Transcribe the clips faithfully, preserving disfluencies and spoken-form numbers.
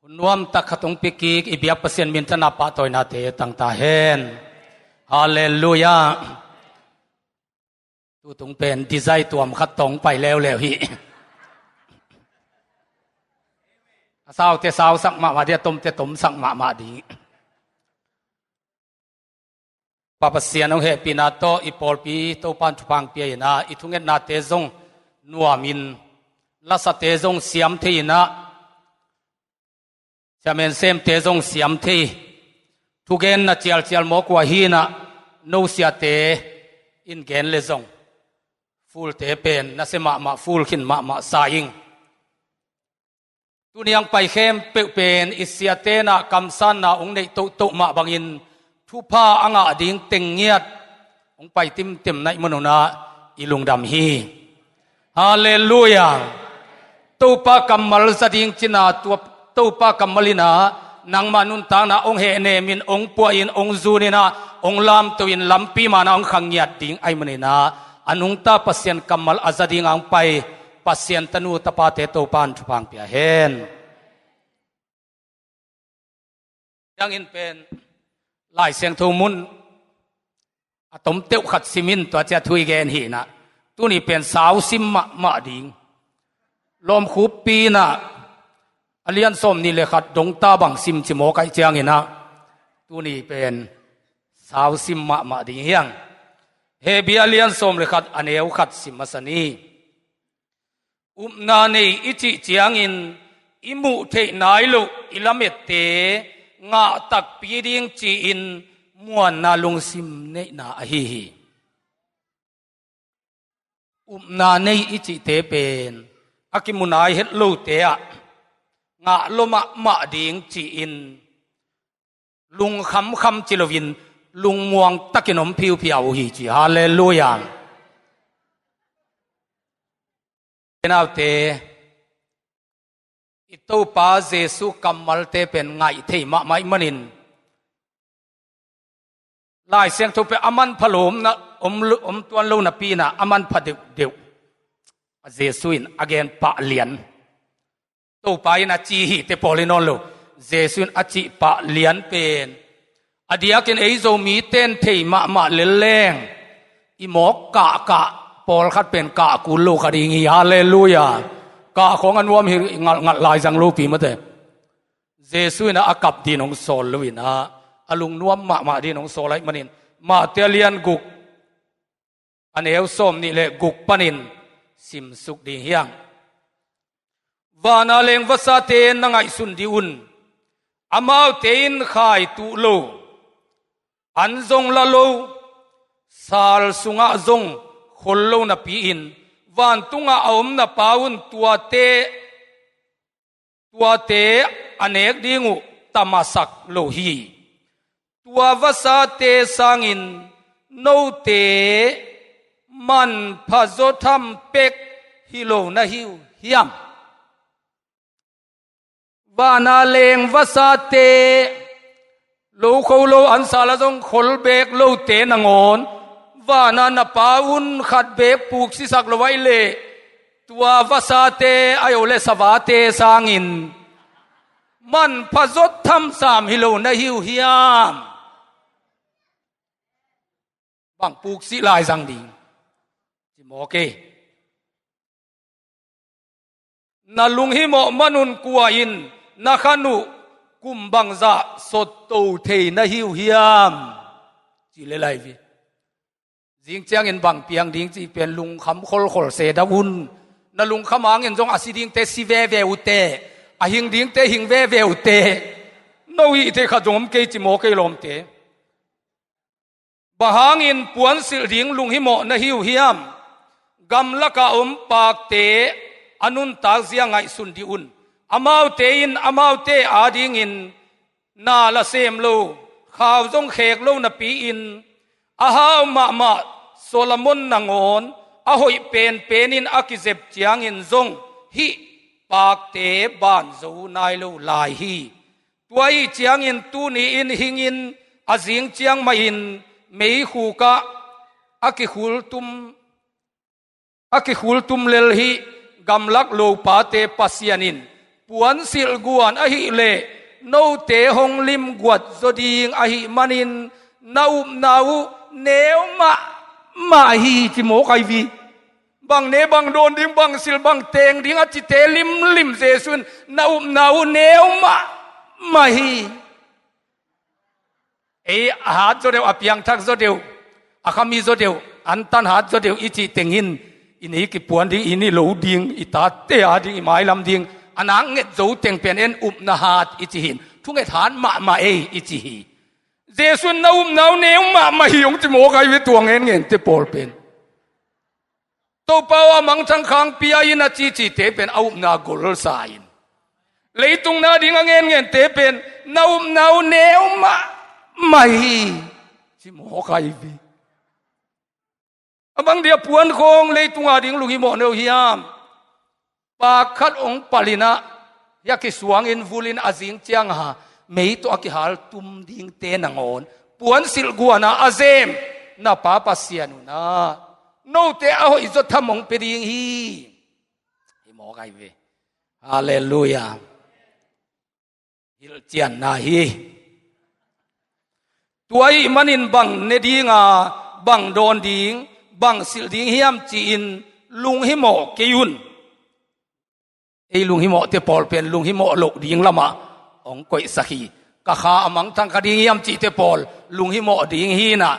Nuamtak khat hong pia kik i biak Pasian minthanna pahtawinate tangta hen. Halleluiah. Tutung pen design tuam khat tawh hong pai leuleu hi. A saute sausak mahmah ding, a tomte tomsak mahmah ding. Pa Pasian hong hehpihna tawh i pawlpi Topan thupha pia in ah, i thungetnate zong nuamin, lasate zong siam thei in ah, siamen semte zong siam thei, thugenna cialcial mawk uh ahi in ah, no siate in gen le zong fulte pen nasia mahmah, ful khin mahmah sa ing. Tuni a hong pai khempeuh pen i siate in ah kamsanna hong neih tohtoh mah bangin thupha a ngah ding teng ngiat hong pai timtem na hih manun ah i lungdam hi. Halleluiah. Topa kammal za ding cih in ah, tua Topa kammal in ah nangmah nuntakna hong hehnem in, hong puah in, hong zun in ah, hong lamto in, lampi man ah hong khangiat ding ahih manin ah, a nungta Pasian kammal a za ding a hong pai Pasian tanu tapate Topan thupha pia hen. Ciangin pen Lai Siangtho mun a tomteuh khat sim in, tua ciang thu i gen hi in ah, tuni pen sau sim mahmah ding. Lawm Khup Pi in ah a lian sawmnih le khat dongta bang sim ci mawk ahih ciangin ah, tuni pen sau sim mahmah ding hi hang. Hebru a lian sawm le khat, a neu khat sim masa ni. Upna nei i cih ciangin i muh theih nai loh i lamette ngah takpi ding ci-in muanna lungsim neihna ahi hi. Upna nei i cihte pen a kimu nai het lote ah ngah lua mahmah ding ci-in lungkhamkham ci loin lungmuang takin om phiuphiau uh hi ci. Halleluiah. Naute, i Topa Jesu kammalte pen ngaih thei mahmah ahih manin, Lai Siangtho pen a manpha lawmna om, om tuan lo napi in ah a manpha deuhdeuh a Jesu in a gen pah lian. Topa in a ci hi te pawl hi nawn lo. Jesu in a cih pah lian pen a diakin ei Zomite in thei mahmah lel leng, i mawk kahkah pawlkhat pen kah kul lo kha ding hi. Halleluiah. Kah khawng a nuam hi ngalhngalh lai zang lopi mate. Jesu in ah a kap ding hong sawl lo in ah, a lungnuam mahmah ding hong sawl ahih manin, Mate a lian guk, a neu sawmnih le guk panin simsuk ding hi hang. Vana leng vasate na ngaihsun dih un. Amaute in khai tuh lo, an zong la lo, sal sungah zong khol lo napi-in, vantungah a om na Pa un tuate, tuate a nek ding uh tamasak lo hi. Tua vasate sangin note manpha zaw tham pek hi lo na hi uh hiam? Vana leng vasate, lo kho lo, an sal ah zong khol beek lote nangawn, vana na Pa un khat beek puksisak lo ahih leh, tua vasate ahi lo le savate sangin manpha zaw tham sam hi lo na hi uh hiam? Bang puksih lai zang ding? Ci mawk e. Na lunghimawh manun kua in na khan uh kum bangzah sotto thei na hi uh hiam? Ci le lai ve. Zing ciangin bang piang ding cih pen lungkham kholkhol se dah un. Na lungkham hangin zong a si dingte si veve uh teh, a hing dingte hing veve uh teh. No hih thei khat zong om kei ci mawk e lawmte. Bang hangin puansilh ding lunghimawh na hi uh hiam? Gamlakah om pakte a nuntak zia ngaihsun dih un. Amaute in amaute adingin na la sem lo, khau zong khek lo napi-in, a hau mahmah Solomon nangawn a hoih penpen in a kizep ciangin zong hih pakte ban zo nai lo lai hi. Tua ahih ciangin tuni-in hingin a zing ciang mahin meikhuk ah a kikhultum, a kikhultum lel hih gamlak lopate Pasian in Puansilh guan ahih leh note hong limguat zaw ding ahih manin na upna uh neu mahmah hi, ci mawk ai vi. Bang ne, bang dawn ding, bang silh, bang teng ding a cite limlim Jesu in na upna uh neu mahmah hi. Ei a hat zaw deuh, a piangthak zaw deuh, a khami zaw deuh, antan hat zaw deuh i cih teng in i nei kipuan ding, i nih lo ding, i tate a ding, i mailam ding, a nak nget zo teng pen en upna hat i ci hi. Thunget hat mahmah ei i ci hi. Jesu in na upna uh neu mahmah hi hong ci mawk ai ve, tua ngenngente pawl pen. Topa aw, a mangthang khang pia in a cicite pen a upna golsa in, leitung na ding a ngenngente pen na upna uh neu mahmah hi, ci mawk ai ve. A bang dia puan khawng leitung a ding lunghimawh no hiam? Pak khat hong pal in ah, hia kisuangin vulin a zing ciang a mei tawh a kihal tum dingte nangawn puansilh guan a a zem na Pa Pasian un ah note a hoih zaw tham hong pia ding hi, hi mawk ai ve. Halleluiah. Hilhcianna hi. Tua ahih manin bang ne ding a, bang dawn ding, bang silh ding hiam ci-in lunghimawh kei un. Ei lunghimawhte pawl pen lunghimawh loh ding lamah hong koihsak hi. Ka kha a mangthang kha ding hiam cihte pawl lunghimawh ding hi in ah,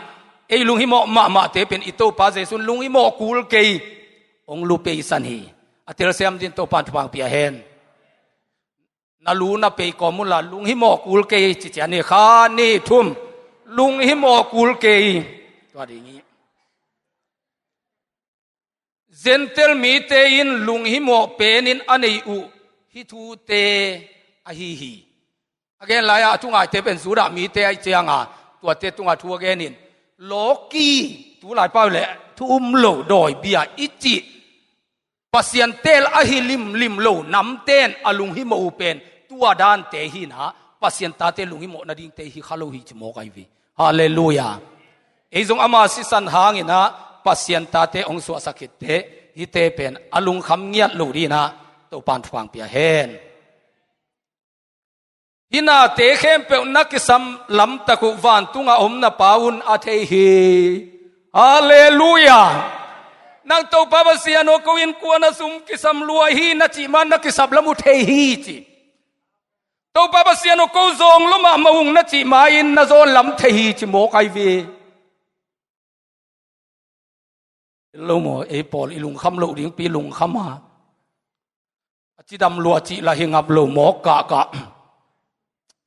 ei lunghimawh mahmahte pen i Topa Jesu in lunghimawh kul kei, hong lu peisan hi. A telsiam dingin Topa in thupha pia hen. Na lu na pei kawm unla, lunghimawh kul kei, ci cian hi. Kha, nih, thum, lunghimawh kul kei. Tua ding hi. Gentile mite in lunghimawh penin a nei uh hih thute ahi hi. A gen lai-ah a thungaite pen Judah mite ahih cianga, tuate tungah thu a genin, lawki, tulai pau le thu um lo dawi bia i cih Pasian teel ahi limlim lo namten a lunghimawh uh pen tua dante hi in ah, Pasian tate lunghimawh nadingte hi kha lo hi, ci mawk ai ve. Halleluiah. Ei zong ama sisan hangin ah Pasian tate hong suahsak khit teh, hihte pen a lungkham ngiat lo dingin ah Topa in thupha pia hen. Hih nate khempeuh na kisam lamtak uh vantungah a om na Pa un a thei hi. Halleluiah. Nang, Topa Pasian aw, ko innkuan a sum kisam lua hi, na cih ma-in na kisap lam uh thei hi, ci. Topa Pasian aw, ko zawng lua mahmah ung, na cih ma-in na zawn lam thei hi, ci mawk ai ve. Lo maw, ei pawl i lungkham loh dingpi lungkham a, a cidam lua cih lah hi ngap lo mawk kahkah.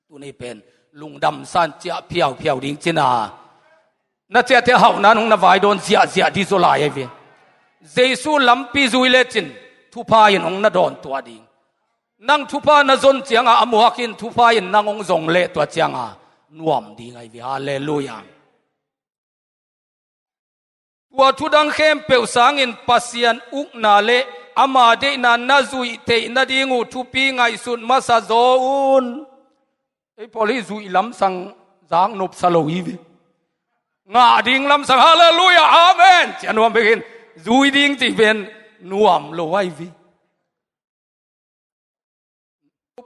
Tuni pen lungdam san ciah phiauphiau ding cina, na ciahte hauhna nung na vai dawn ziahziah dih zaw lai ai ve. Jesu lampi zui lecin thupha in hong na dawn tuah ding. Nang thupha na zon cianga a muhak in thupha in nang hong zong leh tua cianga nuam ding ai ve. Halleluiah. Tua thudang khempeuh sangin Pasian ukna le ama deihna na zuih theih nading uh thupi ngaihsut masa zaw un. Ei pawl hih zuih lamsang zak nopsa lo hi ve. Ngah ding lamsang, halleluiah, amen, ci a nuam bekin zui ding cih pen nuam lo ai ve.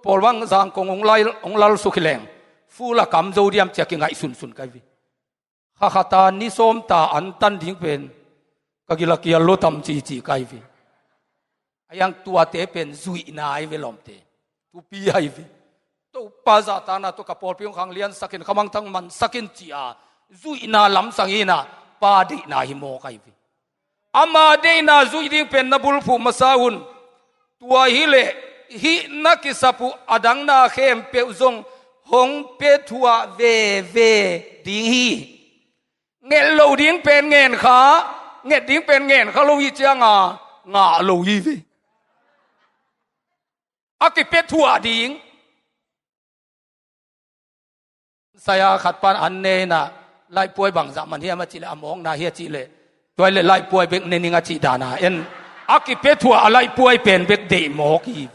Pawl bang zangkong hong lal, hong lal suk hi leng, full a kam zo diam ci a kingaih sunsun kai ve. Kha khat a ni sawm ta antan ding pen ka gil a kial lo tam cici kai ve. A iang tuate pen zuihna ai ve lawmte. Thupi ai ve. Topa zahtakna tawh ka pawlpi hong khangliansak in, ka mangthang mansak in ci a zuihna lamsang hi in ah, Pa deihna hi mawk ai ve. Ama deihna zuih ding pen na bulphuh masa un. Tua hileh hih na kisap uh a dang na khempeuh zong hong pia thuah veve ding hi. Nget loh ding pen ngen kha, nget ding pen ngen kha lo hi cianga ngah lo hi ve. A kipia thuah ding. Saya khat pan an ne in ah, laihpuai bangzah man hiam a cihleh, a mawkna hi a cihleh, tua hileh laihpuai bek ne ning a cih dana en. A kipia thuah a laihpuai pen bek deih mawk hi.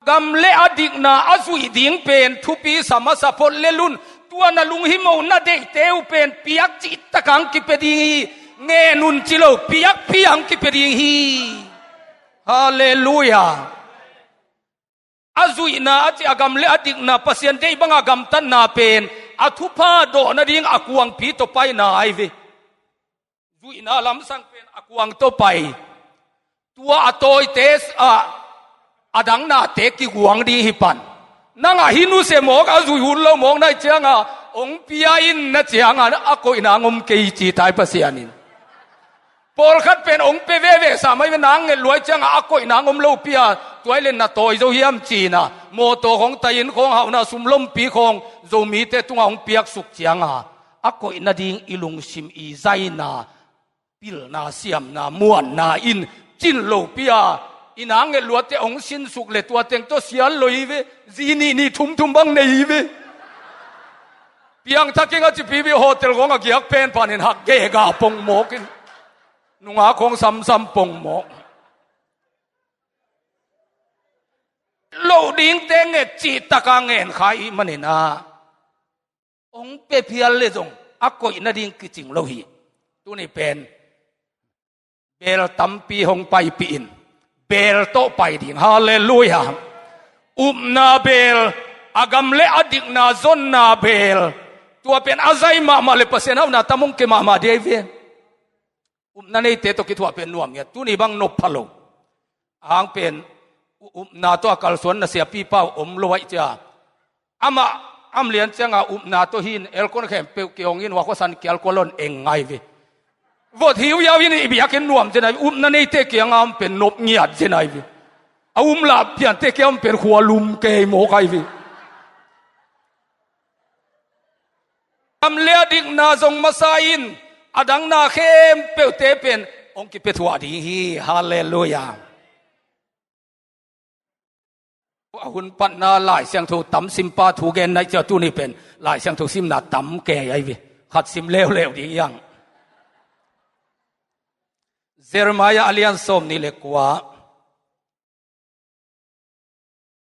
Gam le a dikna a zuih ding pen thupi sa masa phot lel un. Tua na lunghimawh na deihte uh pen piak cih takah hong kipia ding hi. Ngen un ci lo, piak piak hong kipia ding hi. Halleluiah. A zuihna a cih a gam le a dikna, Pasian deih banga gamtatna pen a thupha dawh nading a kuangpi tawh paina ahi ve. Zuihna lamsang pen a kuang tawh pai. Tua a tawite ah a dang nate kiguang ding hi pan. Nang a hi nusia mawk, a zuih hun lo mawk na hih cianga hong pia in na cianga a koihna hong om kei ci tai Pasian in. Pawlkhat pen hong pia veve sa mai ve, nang nget lua hih cianga a koihna hong om lo pia, tua hi leh na tawi zo hiam cina, mawtaw khawng, tai-inn khawng, hauhna sum lompi khawng Zomite tunga hong piaksuk cianga a koih nading i lungsim, i zaina, pilna, siamna, muanna in cin lopi a, i nang nget luate hong sinsuk le tua teng tawh sial lo hi ve. Zi nih nih thum thum bang nei hi ve. Piangthak ing a cipi ve, hotel khawng a giak pen panin hak gega pongmawk in, nungak khawng samsam pongmawk. Loh dingte nget cih taka ngen kha i hih manin ah hong pia phial le zong a koih nading kicing lo hi. Tuni pen beel tampi hong paipih in, beel tawh pai ding. Halleluiah. Upna beel, a gam le a dikna zonna beel. Tua pen a zai mahmah le Pasian hauhna tam hong kei mahmah ding hi ve. Upna neite tawh kithuah pen nuam ngiat, tuni bang nop pha lo. A hang pen u-, upna tawh a kalsuan na siapipa uh om lo ahih cia, amah a om lian cianga upna tawh hi-in elkon khempeuh kihong in, huakhuasan kial kualon eng ngai ve. Vot hiu yau in i biakinn nuam zen ai ve. Upna neite kianga om pen nop ngiat zen ai ve. A um lah piante kia om pen khua lum kei mawk ai ve. Gam le a dikna zong masa in, a dang na khempeuhte pen hong kipia thuah ding hi. Halleluiah. A hun patna Lai Siangtho tam simpa thu gen na hih cia tuni pen Lai Siangtho simna tam kei ai ve. Khat sim leuleu ding hiang. Jeremiah a lian sawm nih le kua.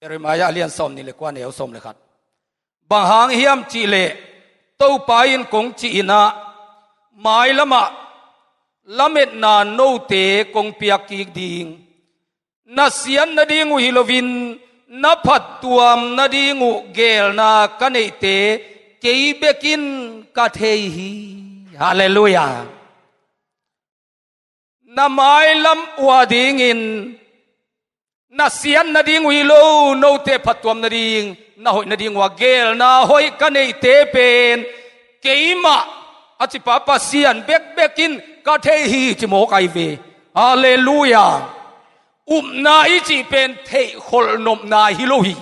Jeremiah a lian sawm nih le kua, neu sawm le khat. Bang hang hiam cih leh Topa in kong cih in ah, mailamah lametna note kong piak kik ding, na siat nading uh hi loin na phattuam nading uh geelna ka neihte kei bekin ka thei hi. Halleluiah. Na mailam uh a dingin na siat nading uh hi lo, note phattuam nading, na hoih nading uh a geelna hoih ka neihte pen keimah a cipa Pasian bekbek in ka thei hi ci mawk ai ve. Halleluiah. Upna i cih pen theihkholh nopna hi lo hi.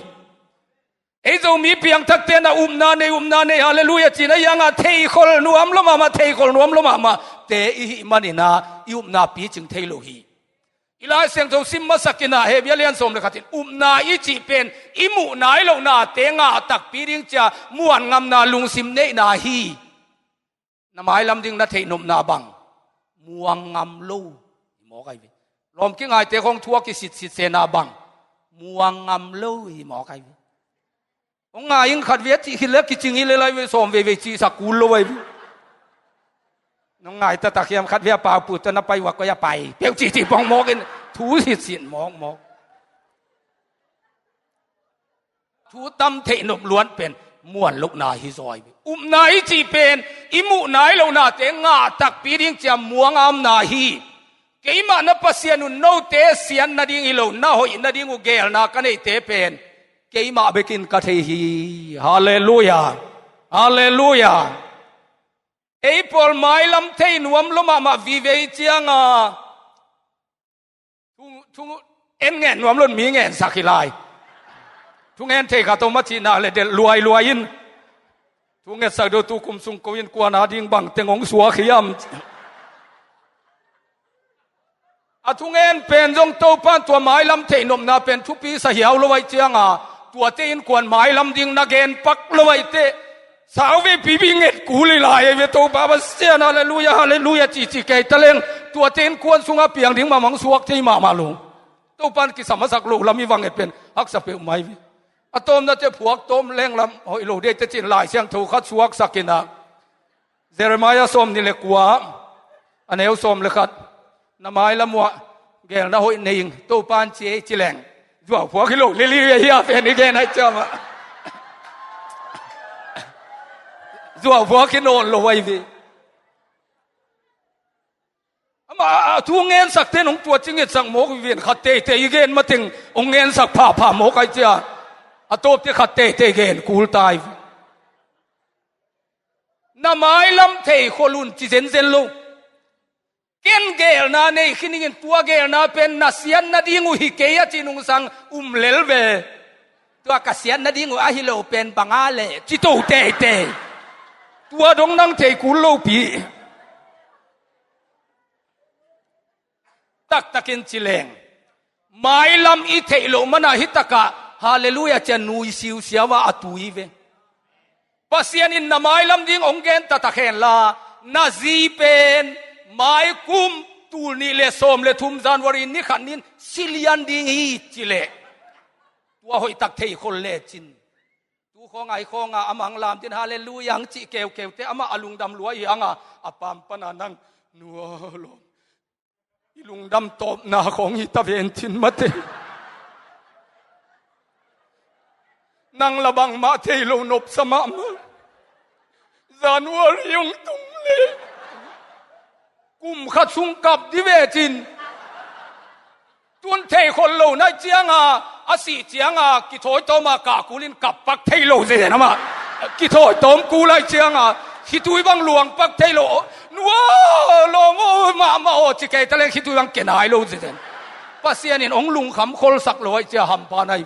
Ei Zomi piangthakte na upna nei, upna nei, halleluiah cihna hiangah theihkholh nuam lo mahmah, theihkholh nuam lo mahmah te i hih manin ah i upna picing thei lo hi. I Lai Siangtho sim masak in ah Hebru a lian sawm le khat in upna i cih pen i muh nai lohnate ngah takpi ding cia muan ngamna lungsim neihna hi. Na mailam ding na theihnopna bang muang ngam lo hi mawk ai ve. Lawm kingaite khawng thu a kisitsit sena bang muang ngam lo hi mawk ai ve. Hong ngai ing, khat ve a cih khit le kicing hi le lai ve, sawm veivei cihsak kul lo ai ve. Nong ngai taktak hiam, khat ve a paupu tawh na pai uh a koi a pai peuh cihcih pong mawk in thu sitsit mawkmawk. Thu tam theih nop luat pen muan lohna hi zaw ai ve. Upna i cih pen i muh nai lohnate ngah takpi ding cia muang a omna hi. Keimah na Pasian un note siat nading hi lo, na hoih nading uh geelna ka neihte pen keimah bekin ka thei hi. Halleluiah. Halleluiah. Ei pawl mailam thei nuam lo mahmah vive cianga thu, thu en ngen nuam lo in mi ngensak hi lai. Thu ngen thei khat om a cihna le delh luailuai in thu ngetsak deuh tu kum sung ko in kuana ding bangteng hong suak hiam. A thungen pen zong Topan tua mailam theihnopna pen thupi sa hiau lo aih cianga tuate innkuan mailam ding na gen pak lo aih teh, sauvei pipi nget kul hi lai aih ve. Topa Pasian, halleluiah, halleluiah, cici kei taleng tuate innkuan sunga piang ding mahmah hong suak thei mahmah lo. Topan kisam a sak loh lam i va nget pen haksa peuhmah hi ve. A tawmnate phuak tawm lenglam hoih lo dei tecin Lai Siangtho khat suaksak inah, Jeremiah sawm nih le kua, a neu sawm le khat. Na mailam uah Gelna hoih nei ing, Topan ci ei ci leng. Zuau phuak hi lo lili ve hi a pen i gen ai ciam ah. Zuau phuak hi nawn lo ai ve. Ama a thu ngensak ten hong tua ci ngetsak mawk vin khat teitei i gen mateng hong ngensak phapha mawk ai cia. A tawpte khat teitei gen kul tai. Na mailam thei khol un ci zenzen lo. Ken gelna nei khin ingin tua gelna pen na siat nading uh hi kei a ci nungsang um lel ve. Tua ka siat nading uh ahi lo pen banga le ci to teitei. Tua dong nang thei kul lopi. Taktakin ci leng. Mailam i theih loh mana hi takah, halleluia cia nui siusiau a a tui ve. Pasian in na mailam ding hong gen taktak henla, na zi pen, mai kum, tul nih le sawm le thum January ni khat nin, silian ding hi ci leh. Tua hoih tak thei khol le cin. Tu khawng ai khawng a, amah ang lam tin halleluia ang cih keukeu te, amah a lungdam lua hi ang a, a pam pana nang nua lawm. I lungdam tawpna khawng hi ta ven cin mate. Nang la bangmah thei lo nopsa mahmah. January hong tung le. Kum khat sung kap di ve cin. Tun thei khol lo nai cianga, a sih cianga, kithawi tawma kah kulin kap pak thei lo zen ama. Kithawi tawm kul ai cianga, khitui bang luang pak thei lo. Nua, lawm aw, mahmah aw, ci kei taleng khitui bang kenai lo zen. Pasian in hong lungkham kholsak lo ai cia hampa nai.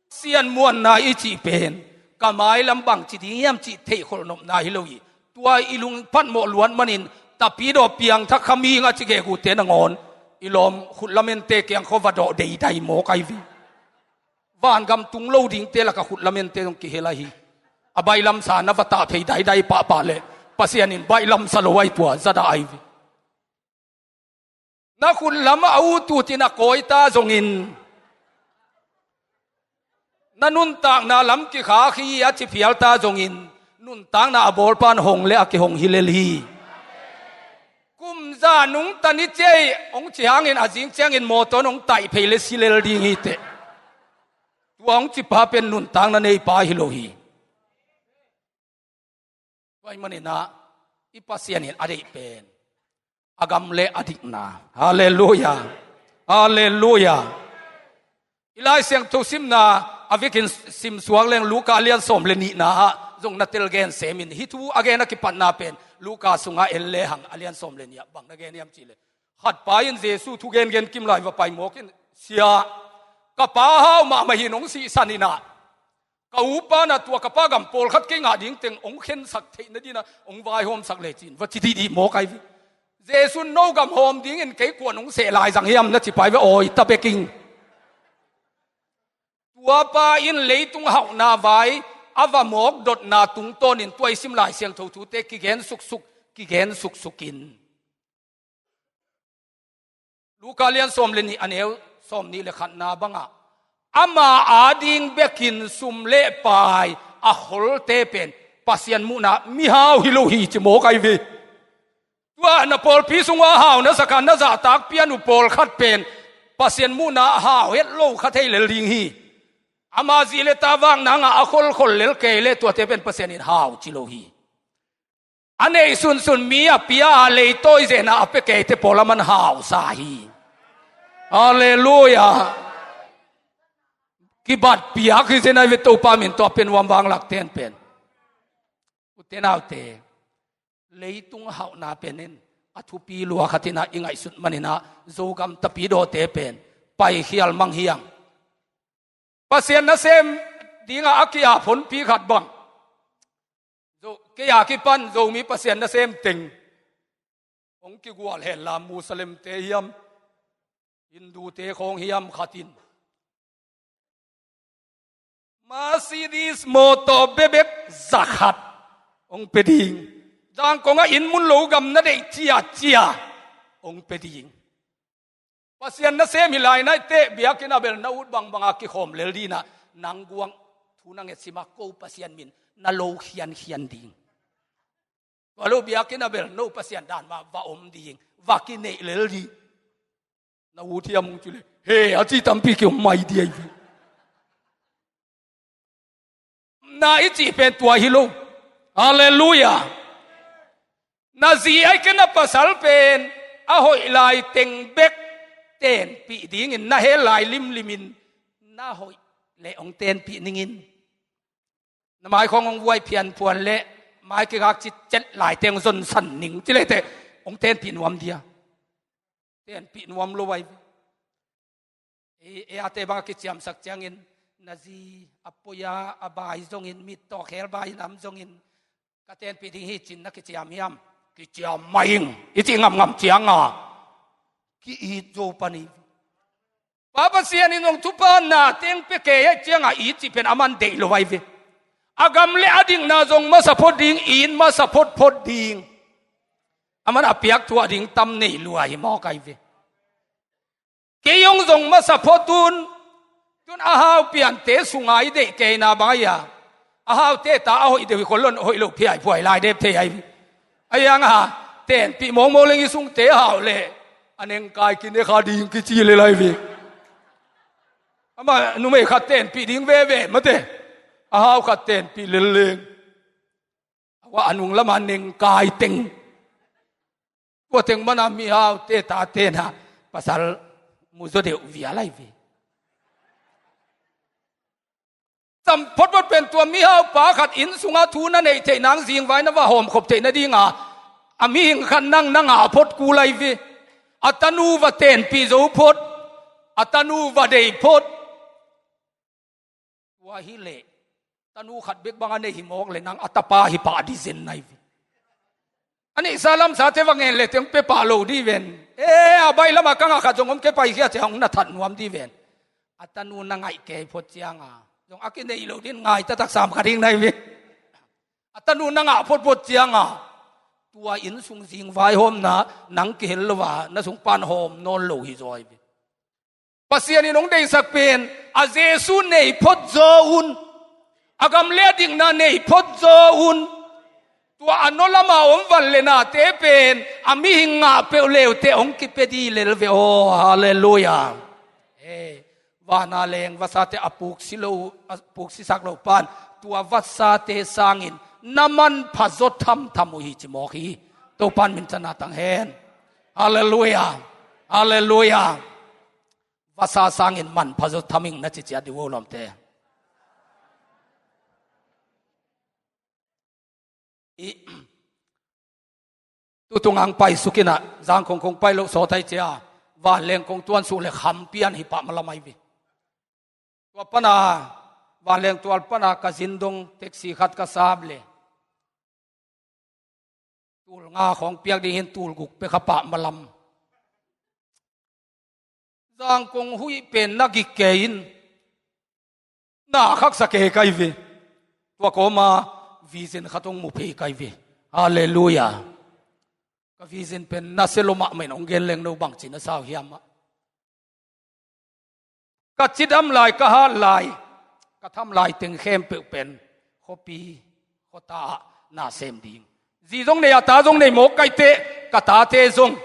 Sian muanna i cih pen ka mailam bang ci ding hiam cih theih kholh nopna hi lo hi. Tua i lungphat mawh luat manin tapidaw piangthak kha mihing a ci gegu te nangawn i lawm khut lamente kiang khaw va dawh deidai mawk ai ve. Vangam tung lo dingte laka khut lamente zong kihel ahi. A baihlamsa na va tah phei daidai pahpah leh Pasian in baihlamsa lo ai tua zadah ai ve. Na khut lam a ut utin a kawita zongin na nuntakna lam kikhak hi a ci phialta zongin nuntakna a bawlpan hong le a kihong hi lel hi. Kumza nungta ni ciai hong ci hangin a zing ciangin mawtaw in hong taih phei le si lel ding hi teh. Tua hong cipa pen nuntakna neipa hi lo hi. Tua ahih maninah i Pasian in a deih pen a gam le a dikna. Halleluia. Halleluia. I Lai Siangtho simna a vekin simsuak leng Luka a lian sawm le nihna ah zong na tel gen semin hih thu a gen a kipatna pen Luka sungah en lehang a lian sawm le nih ah bang na gen hiam cihleh khatpa in Jesu thu gengen kim lai va pai mawkin, Sia, ka pa hau mahmah hin hong sihsan inah ka upa na tua ka pa gam pawlkhat kei ngah dingteng hong khensak theih nadinah hong vaihawmsak lecin va ci dihdih mawk ai ve. Jesu no gam hawm dingin kei kuan hong seh lai zang hiam na ci pai ve awi ta beking. Tuapa in leitung hauhna vai a va mawk dotna tungtawnin tua i sim Lai Siangtho thute kigen suksuk, kigen suksukin. Luka lian sawm le nih a neu sawm nih le khatna bangah ama ading bekin sum le pai a kholte pen Pasian muhna mihau hi lo hi ci mawk ai ve. Tua na pawlpi sungah hau na saka na zahtak pian uh pawlkhat pen Pasian muhna hau het lo kha thei lel ding hi. Ama zih le ta vak nangah a kholkhol lel kei le tuate pen Pasian in hau ci lo hi. A neih sunsun mi a pia a leitawi zena a pia keite pawl a man hausa hi. Halleluia. Kibat piak hi zena i ve Topa min tawh a pen uam vanglak ten pen. Ute naute, leitung hauhna penin a thupi lua khatinah i ngaihsut maninah Zogam tapidawte pen paikhial mang hiang. Pasian nasem dinga a ki-ap honpi khat bang. Zo, kei a kipan Zomi Pasian nasem teng hong kigual henla Muslimte hiam, Hindute khawng hiam khatin Mercedes mawtaw bebek zakhat hong pe ding. Zangkongah inn mun lo gam na deih ciacia hong pe ding. Pasian nasem hi lai naite biakinn a bel na ut bangbanga kikhawm lel dinah nang guang thu na ngetsimah ko Pasian min na lo khiankhian ding. Palo biakinn a bel no Pasian dan mah va om ding, va kineih lel ding. Na ut hiam hong ci leh, he, a ci tampi kiom mai ding ahi ve. Na i cih pen tua hi lo. Halleluiah. Na zi ahi kei na pasal pen a hoih lai teng bek tenpih dingin na hel lai limlimin na hoih leh hong tenpih ningin. Na mai khawng hong vuai phianphuan leh mai kikak citcet lai teng zonsan ning ci leh teh hong tenpih nuam dia. Tenpih nuam lo ahi ve. Ei, ei ate bang a kiciamsak ciangin na zi a poi a, a bai zongin, mittawk khel bai nam zongin ka tenpih ding hi cin na kiciam hiam? Kiciam mah ing i cih ngamngam cianga ki-it zo pan hi. Pa Pasian in zong thupha na teng pia kei ahi cianga it cih pen aman deih lo ahi ve. A gam le a dikna zong masa phot ding, it masa photphot ding. Aman a piak thuah ding tam nei lua hi mawk ahi ve. Kei hong zong masa phot un, tun a hau piante sunga i deih keina bang ahi a, a haute ta a hoih deuh hi khol lo, hoih lo phiaiphuai lai dep thei ahi ve. Ahi hanga tenpih mawkmawk leng i sungte hau leh a nengkai kine kha ding kici lel ahi ve. Amah numei khat tenpih ding veve mate, a hau khat tenpih lel leng a nung lama nengkai teng. Tua teng mana mihaute ta tena pasal mu zaw deuh vial ahi ve. Cam photphot pen tua mihau pa khat inn sunga thu na neih theih nang zingvai na va hawmkhop theih nadinga a mihing khat nang na ngah phot kul ahi ve. A tanu va tenpih zo phot, a tanu va dei phot. Tua hileh tanu khat bek bang a nei hi mawk leh nang a tapa hi pah dih zen ahi ve. A neihsa lamsate va ngen leh teng pia pah lo dih ven. E, a baih lamah ka ngah khat zong om kei, paikhia ciang hong na that nuam dih ven. A tanu na ngaih kei phot cianga zong a kineih lo dih in ngai taktak sam kha ding na hi ve. A tanu na ngah photphot cianga tua inn sung zing vaihawmna nang kihel lo a na sung pan hawm nawn lo hi zaw hi ve. Pasian in hong deihsak pen a Jesu nei phot zaw un, a gam le a dikna nei phot zaw un. Tua a naw lama om van le nate pen a mihing ngah peuh leute hong kipia dih lel ve aw. Halleluiah. He, vana leng vasate a puksi lo, a puksisak lo pan tua vasate sangin na manpha zaw thamtham uh hi ci mawk hi. Topan minthanna tang hen. Halleluiah. Halleluiah. Vasa sangin manpha zaw tham ing na ci ciat dih uh lawmte. I, tutung ang paisuk inah zangkong kong pai loh sawt ahi cia vanleng kong tuansuk le kham pian hi pah malam ahi ve. Tua pana vanleng tual pana ka zin dong taxi khat ka sap le tul nga khawng piak ding hin tul guk pek a pah malam. Zangkong huih pen na gik kei in na khaksa kei kai ve. Tua kawma vision khat hong mu phei kai ve. Halleluiah. Ka vision pen na se lo mahmah in hong gen leng no bangci na sau hiam ah. Ka cidam lai, ka hat lai, ka tham lai teng khempeuh pen khuapi khuata ah na sem ding. Zi zong nei a ta zong nei mawk kaite, ka tate zong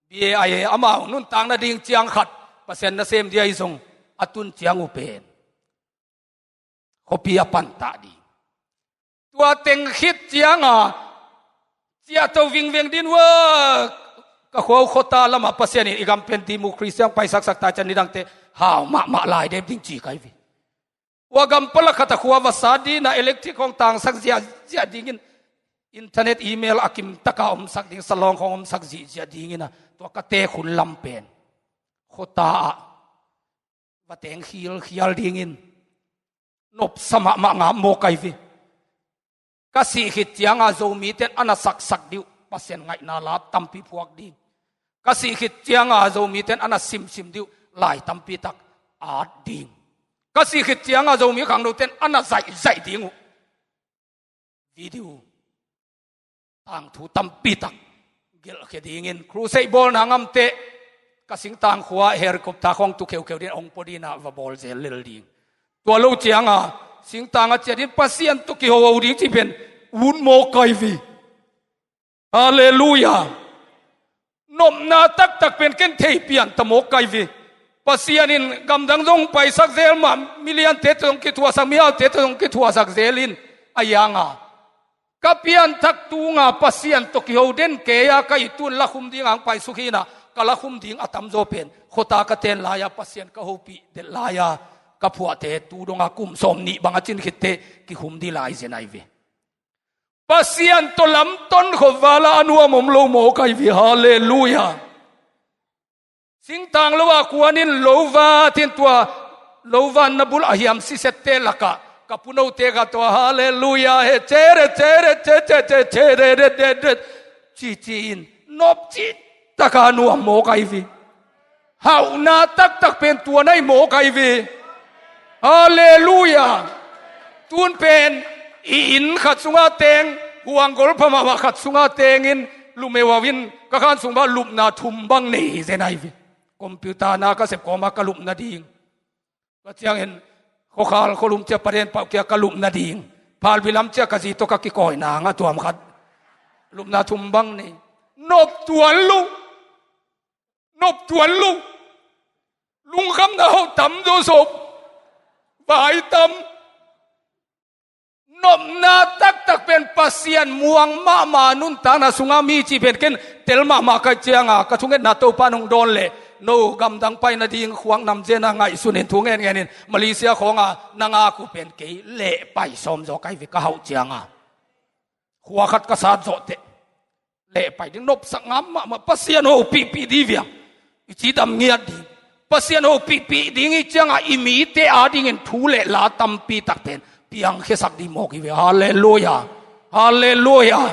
B A I A amau nuntak nading ciang khat Pasian na sem dia i zong a tun ciang uh pen khuapi a pantah ding. Tua teng khit cianga ciahto vingveng din ua ka khua uh khuata lamah Pasian in i gam pen democracy ang paisaksak ta cian nidangte hau mahmah lai dep ding ci kai ve. Ua gam palak khat a khua va sat dina electric hong tangsak ziahziah dingin internet email a kimtaka omsak ding salawng hong omsak zihziah dingina tua ka tekhun lam pen khuata ah va teng khilkhial dingin nopsa mahmah ngam maw kai ve. Ka sih khit cianga Zomiten a na saksak dih uh Pasian ngaihna la tampi phuak ding. Ka sih khit cianga Zomiten a na simsim dih uh lai tampi tak at ding. Ka sih khit cianga Zomi khangnoten a na zaihzaih ding uh video tangthu tampi tak gelhkhia dingin crusade bawlna ngamteh ka singtang khua helicopter khawng tu kheukheu din hong pua dina va bawl zel lel ding. Tua lo cianga singtang a ciat din Pasian tu kihoho ding ci pen ut maw kai ve. Halleluiah. Nopna taktak pen ken thei pian ta mawk kai ve. Pasian in gamdang zong paisak zel mah, miliante tawh zong kithuahsak, mihaute tawh zong kithuahsak zel in, a hianga ka pianthak tunga Pasian tawh kiho den kei a, ka it tun lakhum ding ang paisuk hi inah, ka lakhum ding a tamzaw pen khuata ka ten lai-a, Pasian ka hopih delh lai-a, ka phuahte tu donga kum sawm nih bang a cin khitteh kikhum dih lai zen ahi ve. Pasian tawh lamton khop vala a nuam om lo mawk ahi ve. Halleluiah. Singtang lo a kuan in lo vat in, tua lo vatna bul a hiam sisette lakah ka punote khat tawh, halleluiah he, chere chere chere chere chere chere chere, cici in nopci taka nuam mawk ahi ve. Hauhna taktak pen tua na hi mawk ahi ve. Halleluiah. Tun pen i inn khat sunga teng, huanggol pha mahmah khat sunga tengin, lumeuhau in ka khan sung bang lupna thum bang nei hi zen ahi ve. Computer na ka sep kawma ka lupna ding, tua ciangin khuakhal khualum cia paden pauh kia ka lupna ding, phalbi lam cia ka zi tawh ka kikawi nang a tuam khat, lupna thum bang nei. Nop tuan lo. Nop tuan lo. Lungkhamna hoh tam zawzaw. Vai tam. Nopna taktak pen Pasian muang mahmah nuntakna sunga mi cih pen ken tel mahmah kai cianga ka thungetna Topa nong dawn leh, no gamdang pai nading khuak namzena ngaihsun in thu ngenngen in Malaysia khawnga na ngak uh pen kei leh pai sawm zaw kai ve ka hauh cianga. Khua khat ka sat zawh teh leh pai ding, nopsak ngam mahmah, Pasian hopihpih ding viang i cidam ngiat ding. Pasian hopihpih ding i cianga i mite adingin thu le la tampi tak pen piangkhiasak ding mawk hi ve. Halleluiah. Halleluiah.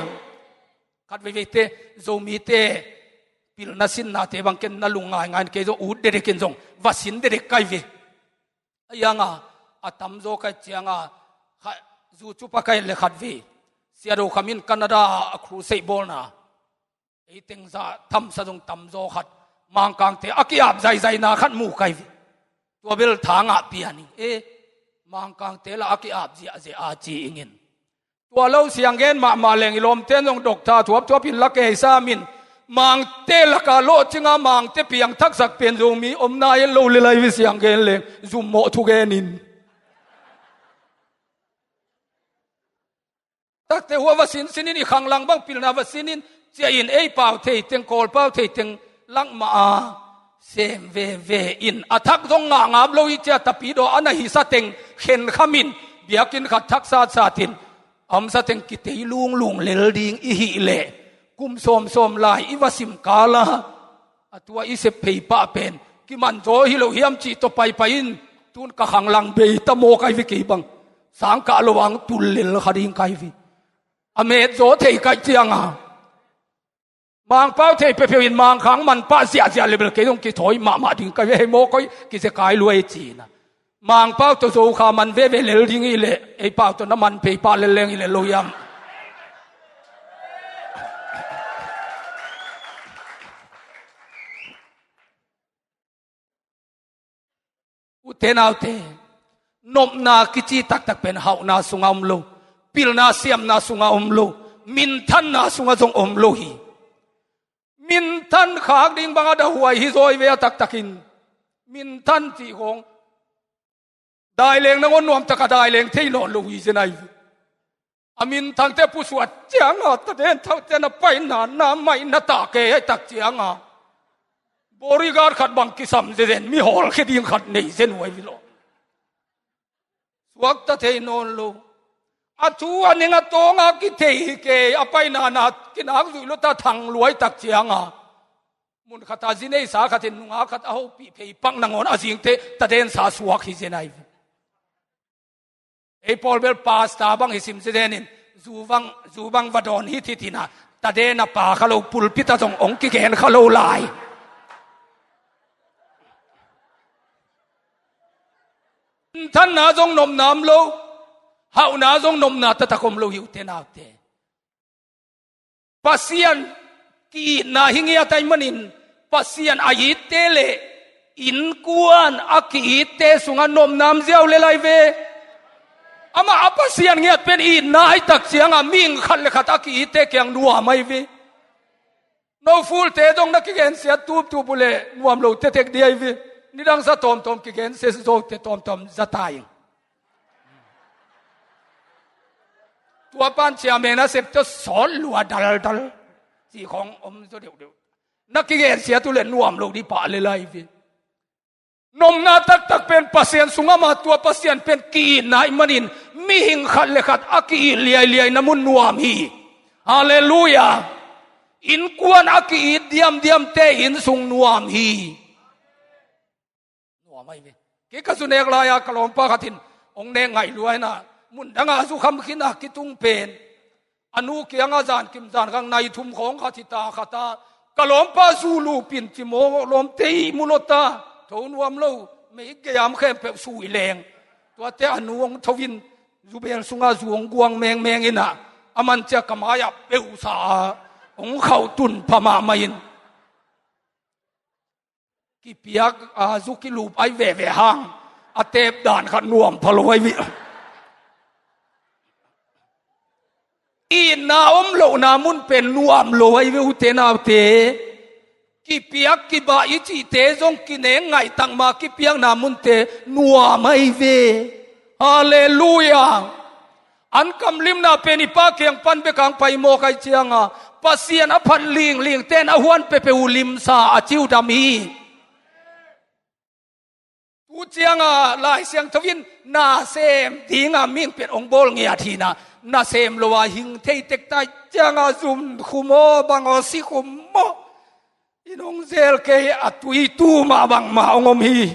Khat veiveite Zomite pilna sinnate bang ken na lung ngaingai in, kei zong ut dedekin zong va sin dedek kai ve. A hianga a tamzaw kai cianga kha, zu cupa kai le khat ve. Siado khamin Canada a crusade bawlna, ei tengzah thamsa zong tamzaw khat, Mangkangte a ki-ap zaizaina khat mu kai ve. Tua bel tha ngah pian ing e. Mangkangte la a ki-ap ziahziah a ci ingin. Tua lo sianggen mahmah leng i lawmten zong doctor thuapthuap in la kei samin, Mangte laka lawhcinga Mangte piangthaksak pen Zomi omna en lo lelai ve sianggen leng zummawh thugenin. Takte hua va sinsinin i khanglang bang pilna va sinin, ciahin ei pau theiteng, Kawl pau theiteng langmah a sem veve in, a thak zong ngah ngap lo i cia tapidaw a na hisa teng khenkhamin, biakinn khat thak satsatin a omsa teng kitei lunglung lel ding i hih leh, kum sawmsawm lai i va sim kala a tua i sep phei pah pen kimanzaw hi lo hiam cih tawh paipai in, tun ka khanglang bei ta mawk ahi ve kei bang. Sangkah lo ang tul lel kha ding kai ve. A metzaw thei kai cianga Mangpau thei peuhpeuh in Mangkhang manpah ziahziah le bel kei zong kithawi mahmah ding kai ve, hei maw koi kizekai luai cina. Mangpau tawh Zokha man veve lel ding i leh ei pau tawh na man phei pah lel leng i leh lo hiam? Ute naute, nopna kici taktak pen hauhna sunga om lo, pilna siamna sunga om lo, minthanna sunga zong om lo hi. Minthan khak ding banga dahuai hi zawi ve a taktakin. Minthan cih khawng daileng nangawn nuamtaka daileng thei nawn lo hi zen ahi. A minthangte pusuat cianga taden thauhte na paina na maina ta kei ahi tak cianga bodyguard khat bang kisam zezen, mi hawlkhia ding khat nei zen uh ahi vilaw. Suakta thei nawn lo. A thu a ning a tawnga kithei hi kei, a paina na kinak zuih lo ta thang luai tak cianga mun khata zi neisa khatin nungak khat a hopih phei pak nangawn a zingte tadensa suak hi zen ahi. Ei pawl bel pasta bang hi sim zezenin, zu bang, zu bang va dawn hi thitina, taden a pa kha lo, pulpita zong ong kigen kha lo lai. Minthanna zong nopna om lo, hauhna zong nopna taktak om lo hi ute naute. Pasian ki-itna hi ngiat ahih manin, Pasian a itte le innkuan a ki-itte sungah nopna om ziau le lai ve. Amah a Pasian ngiat pen itna ahi tak cianga mihing khat le khat a ki-itte kiang nuam ahi ve. No full te zong na kigensiat tuptup uh leh nuam lo tetek ding ahi ve. Nidang sa tawmtawm kigensiat zo te tawmtawm za ta ing. Tua pan ciamen a sep tua sawt lua daldal. Ci khawng om zaw deuhdeuh. Na kigensiat uh leh nuam lo ding pah lel ahi ve. Nopna taktak pen Pasian sungah mah tua Pasian pen ki-itna ahih manin mihing khat le khat a ki-it liailiai na mun nuam hi. Halleluiah. Innkuan a ki-it diamdiamte inn sung nuam hi. Nuam ahi ve. Kei ka zu nek lai-a ka lawmpa khat in hong nek ngaih lua hi na, mun dangah a zu kham khin a kitung pen a nu kiangah zankim zankhang nai thum khawng khat hi ta khat a, ka lawmpa zu lupin ci maw, lawmte i mu lo ta, tho nuam lo, mei gei-am khempeuh sui leng. Tuate a nu hong tho in zu bel sungah zu hong guang mengmeng in ah, a man ciah ka mai-ah peuhsa a hong khauh tun pha mahmah in. Kipiak a zu kilup ahi veve hang a teep dan khat nuam pha lo ahi ve. Itna om lohna mun pen nuam lo ahi ve ute naute. Kipiak kibah i cihte zong kineng ngaihtak mah kipiakna munte nuam ahi ve. Halleluiah. An kamlimna pen i Pa kiang pan bek hong pai mawk ahih ciangin Pasian a phat linglingte in a huan peuhpeuh uh limsa a ci uh dam hi. Tu ciangin Lai Siangtho in nasem dingin mihing pen hong bawl ngiat hi na, nasem lo a hing thei tek ta ahih ciangin zum khum aw, bang aw, si khum aw. In hong zel kei a tui tu mah bangmah hong om hi.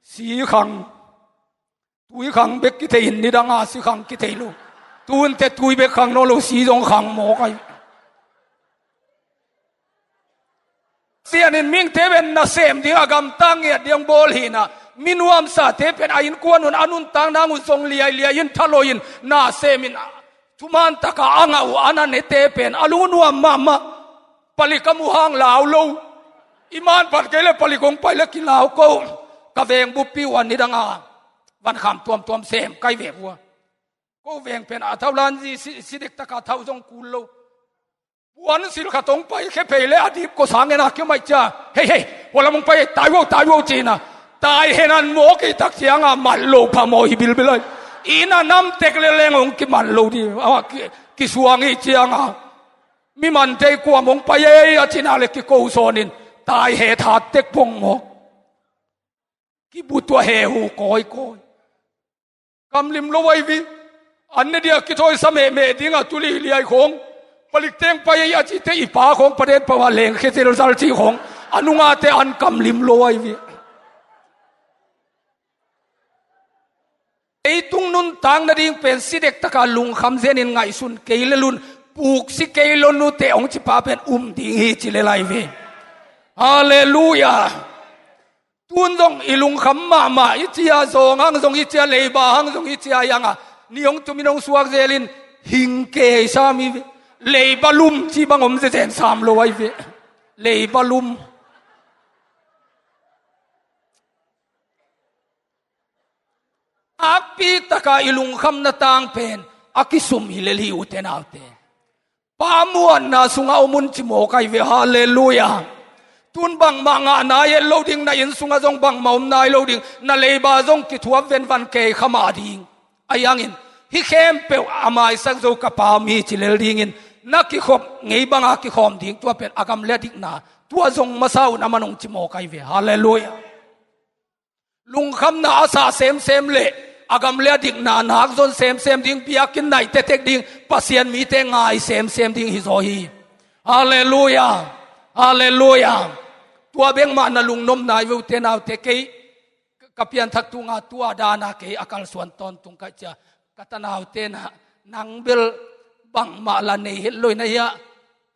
Si khang. Tui khang bek kithei in nidang a si khang kithei lo. Tun teh tui bek khang nawn lo, si zong khang mawk ahi. Sian in mihingte pen nasem ding a gamtang ngiat ding bawl hi na, mi nuamsate pen a innkuan un a nuntak nang un zong liailiai in thalawh in nasem in thuman taka a ngah uh a na nete pen a lungnuam mahmah. Palik a mu hang lau lo. I man phat kei le palik hong pai le kilau ko. Ka veng buppi uh a nidang a van kham tuamtuam sem kai ve vua. Ko veng pen a thau lan zi si, si dek taka thau zong kul lo. Puan sil khat hong pai khe phei le a dip ko sang en a kiom aih cia. Hei, hei, hua lam hong pai, tai vo, tai vo ci na. Tai hen an mawk i tak ciangin man lo pha maw hi bilbil ahi. I na nam tek le leng hong kiman lo di. Ama ki, kisuang i ciangin. Mi man tei kuam hong pai ei a cina le kiko sawn in. Tai het hat tek pong maw. Kibu tua he hu kawikawi. Kamlim lo ahi vi. An ne dia kithawi sa mehmeh ding a tuli liai khawng. Palik teng pai ei a cite i pa khawng paden pau a leng khe zelzal ci khawng. A nungate an kamlim lo ahi vi. Ei tung nuntak nading pen si dek taka lungkham zenin ngaihsun kei lel un, puk si kei lo nute hong ci pa pen um ding hi ci lel ahi ve. Halleluiah. Tun zong i lungkham mahmah i cia zawng hang zong i cia leiba hang zong i cia i hang a ni hong tumin hong suak zelin hing kei sam hi ve. Leiba lum ci bang om zezen sam lo ahi ve. Leiba lum. Akpi taka i lungkhamna tang pen a kisum hi lel hi ute naute. Pa muanna sungah om un ci mawk ahi ve. Halleluiah. Tun bangmah ngah nai het lo ding, na inn sungah zong bangmah om nai lo ding, na leiba zong kithuap venvan kei khamah ding. Ahi hangin hih khempeuh a maisak zo ka pa mi ci lel dingin na kikhop ngei banga kikhawm ding tua pen a gam le a dikna tua zong masa un a man hong ci mawk ahi ve. Halleluiah. Lungkhamna a sah semsem le a gam le a dikna nak zon semsem ding, biakinn nai tetek ding, Pasian mite ngai semsem ding hi zaw hi. Halleluiah. Halleluiah. Tua bek mah na lungnom nai ve ute naute. Kei ka pianthak tunga tua dana kei a kalsuan tawntung ka cia. Ka tanaute na nang bel bangmah la nei het lo hi na hia.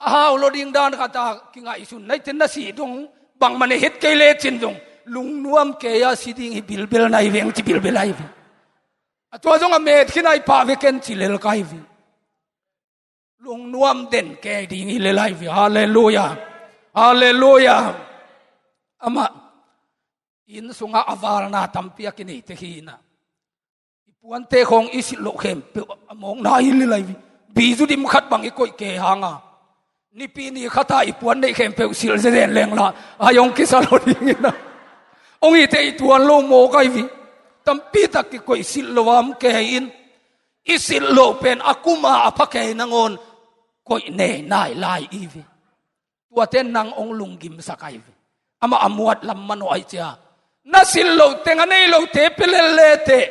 A hau lo ding dan khat a kingaihsun nai ten na si dong bangmah nei het kei lecin dong lungnuam kei a si ding hi bilbel nai veng ci bilbel ahi ve. A tua zong a met khin ahi pah ve ken ci lel ka hi ve. Lungnuam den kei ding hi lel ahi ve. Halleluiah. Halleluiah. Amah inn sungah a valna tampi a kinei tek hi na. I puante khawng i silh loh khempeuh a mawkna hi lel ahi ve. Bizu dim khat bang i koih kei hanga Nipi ni khata i puan neih khempeuh silh zezen lengla, ai hong kisa lo dingin a, hong hite i tuan lo mawk ai vi. Tampitak kikoih silh lo a om kei in, i silh loh pen a kuma a pha kei nangawn koih nei nai lai i vi. Tuate nang hong lunggimsak ai vi. Amah a muat lam manawh ai cia. Na silh loh teng a nei lote pia lel le teh.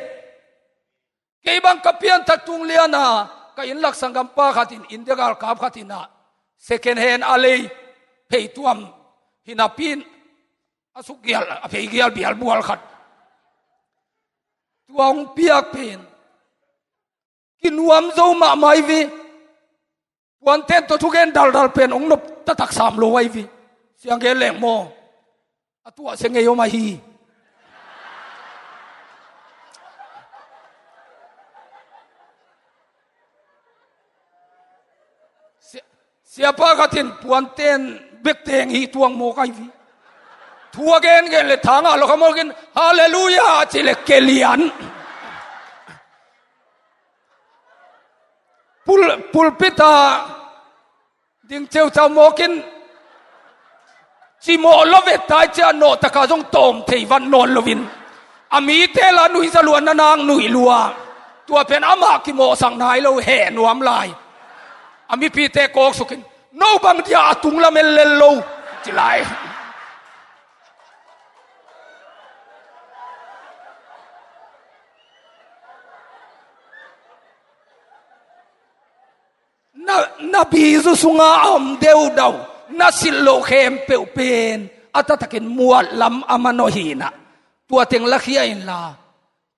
Kei bang ka pianthak tung liana ka inn lak sanggampa khat in India galkap khat in ah second hand a lei phei tuam hinapi in a suk gial a phei gial bial bual khat tua hong piak pen kinuam zo mahmah i vi. Puanten tawh thugen daldal pen hong nop taktak sam lo ai vi. Siang gen leng maw? A tuah se ngei om ahi. Sia-, siapa khat in puanten bek teng hi tuang mawk ai vi. Thu a gen gen le thanga lo kha mawkin halleluia a ci le kelian. Pul-, pulpit a ding ceucau mawkin cimawh lo vet tai cia nawh taka zong tawm thei van nawn loin a mite la nuihza lua na nak nuih lua. Tua pen amah kimawhsak nai lo heh nuam lai. A mipite kawksukin no bang dia a tung lam en lel lo ci lai. Na, na bizu sunga a om deudau na silh loh khempeuh pen a taktakin muat lam a manawh hinah tua teng lakhia inla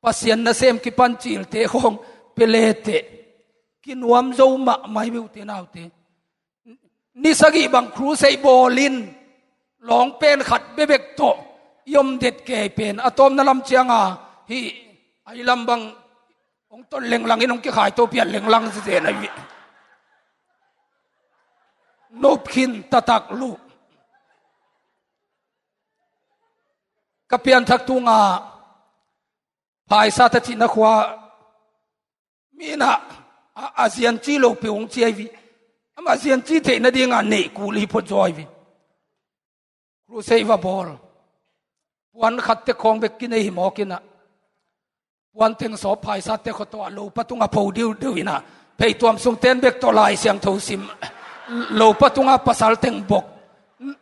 Pasian nasem kipancilte khawng pia leteh kinuam zo mahmah hi beute naute. Ni sagih bang crusade bawlin lawng pen khat bebek tawh i om det kei pen a tawmna lam cianga hih ai lam bang hong ton lenglangin hong kikhai to pian lenglang sese na hi. Nop khin taktak luh. Ka pianthak tunga phaisa ta cihna khua minah a, a zianci lo pe hong ciai vi. Amah zianci theihna dinga neih kul hi phot zaw ai vi. Crusade va bawl puan khatte khawng bek kinei hi mawkinah puan teng sawp phaisate khawtawh a lopa tunga pho diudeu inah phei tuam sungten bek tawh Lai Siangtho sim lopa tunga pasal teng bok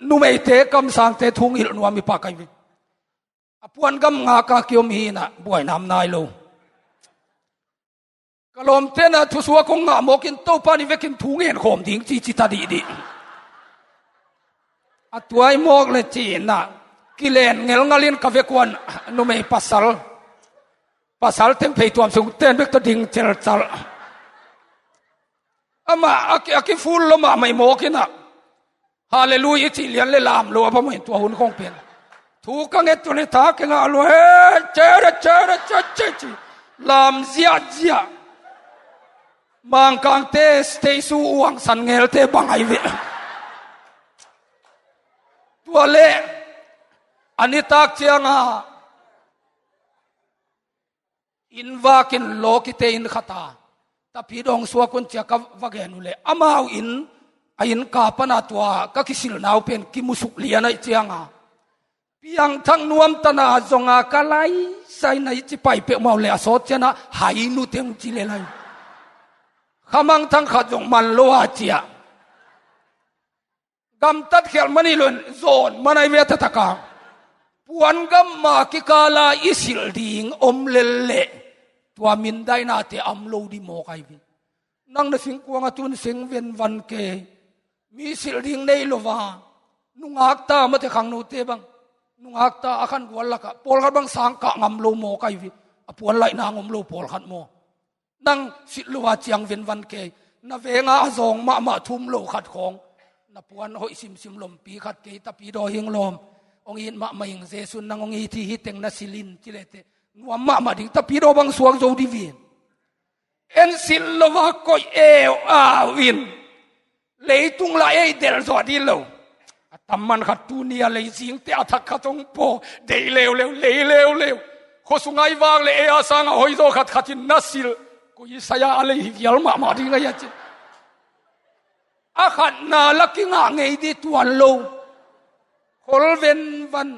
numeite kamsangte thung hilh nuam i pak ai vi. A puan gam ngaka kiom hinah buainam nai lo. Ka lawmte na thusuak kong ngah mawkin Topa ni vekin thu ngen khawm ding cici ta dihdih. A tuai mawk le cinah kilen ngelngalin ka vekuan numei pasal pasal teng phei tuam sungten bek tawh ding celcal. Amah a ki, a kiful lo mahmah i mawkinah halleluia i cih lian le lam lo a va mahin tua hun khawng pen thu ka nget tuni tha kengah a lua he cere cere cece ci lam ziahziah. Mangkangte steisu uangsan ngelte bang ai ve. Tua le a nitak cianga inn vakin lawkite inn khata tapi dawng suakun cia ka va gen uh le amau inn a inn ka pana tua ka kisilnau pen kimusuk lian aih cianga piangthak nuamtana zonga ka laisai na i ci pai peuhmau le a sawt cianah hainu teng ci le lai. Khamangthang khat zong man lo a ciah gamtat khialh mani lun zawn manai ve a tataka puan gamma kikala i silh ding om lel leh tua mindainate am lo di mawk ai vi. Nang na singkuang a tun sing venvan ke mi silh ding nei lova nungakta mate khangnote bang nungakta a khan gual lakah pawlkhat bang sangkah ngam lo mawk ai vi. A puan laihna ngom lo pawlkhat maw? Nang silh lo a ciang venvan kei na venga a zawng mahmah thum lo khat khawng na puan hoih simsim lompi khat kei tapidaw hing lawm hong it mahmah hing Jesu'n nang hong it hi hi teng na silhin ci lete nuam mahmah ding tapidaw bang suak zo di vin. En silh lo a koih eu au in leitung la ei delh zawh dih lo. A tamman khat tuni a leizingte a thak khat hong paw deih leuleu lei leuleu khuasungai vak le ei a sanga hoizaw khat khatin na silh koi saya a lei hi vial mahmah ding ahi a ci. A khatna la kingah ngei dih tuan lo. Khol venvan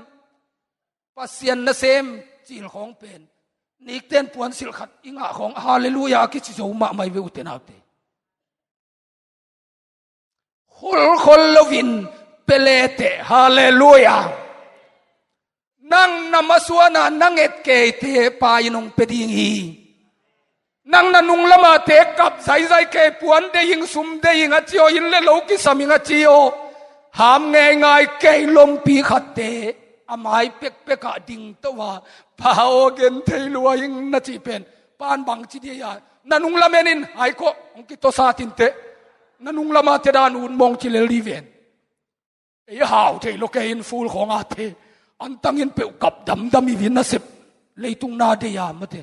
Pasian nasem cil khawng pen nikten puansilh khat i ngah khawng halleluiah a kici zo mahmah hi ve ute naute. Khulkhol loin pia leteh, halleluiah. Nang na masuana na nget keite Pa in hong pia ding hi. Nang na nunglamate kap zaizai kei, puan deih ing, sum deih ing a ci aw, inn le lo kisam ing a ci aw, ham ngeingai kei lompi khatte a mai pekpekah dingto a, Pa aw, genthei lua ing na cih pen Pa'n bangci dih a, na nunglam en in, hai kawh, hong kitawsat inteh. Na nunglamate dan ut mawng ci lel dih ven. Ei hau thei lo kei in ful khawng a the. Antang in peuh kap damdam hi vin nasep. Leitung na deih a mate.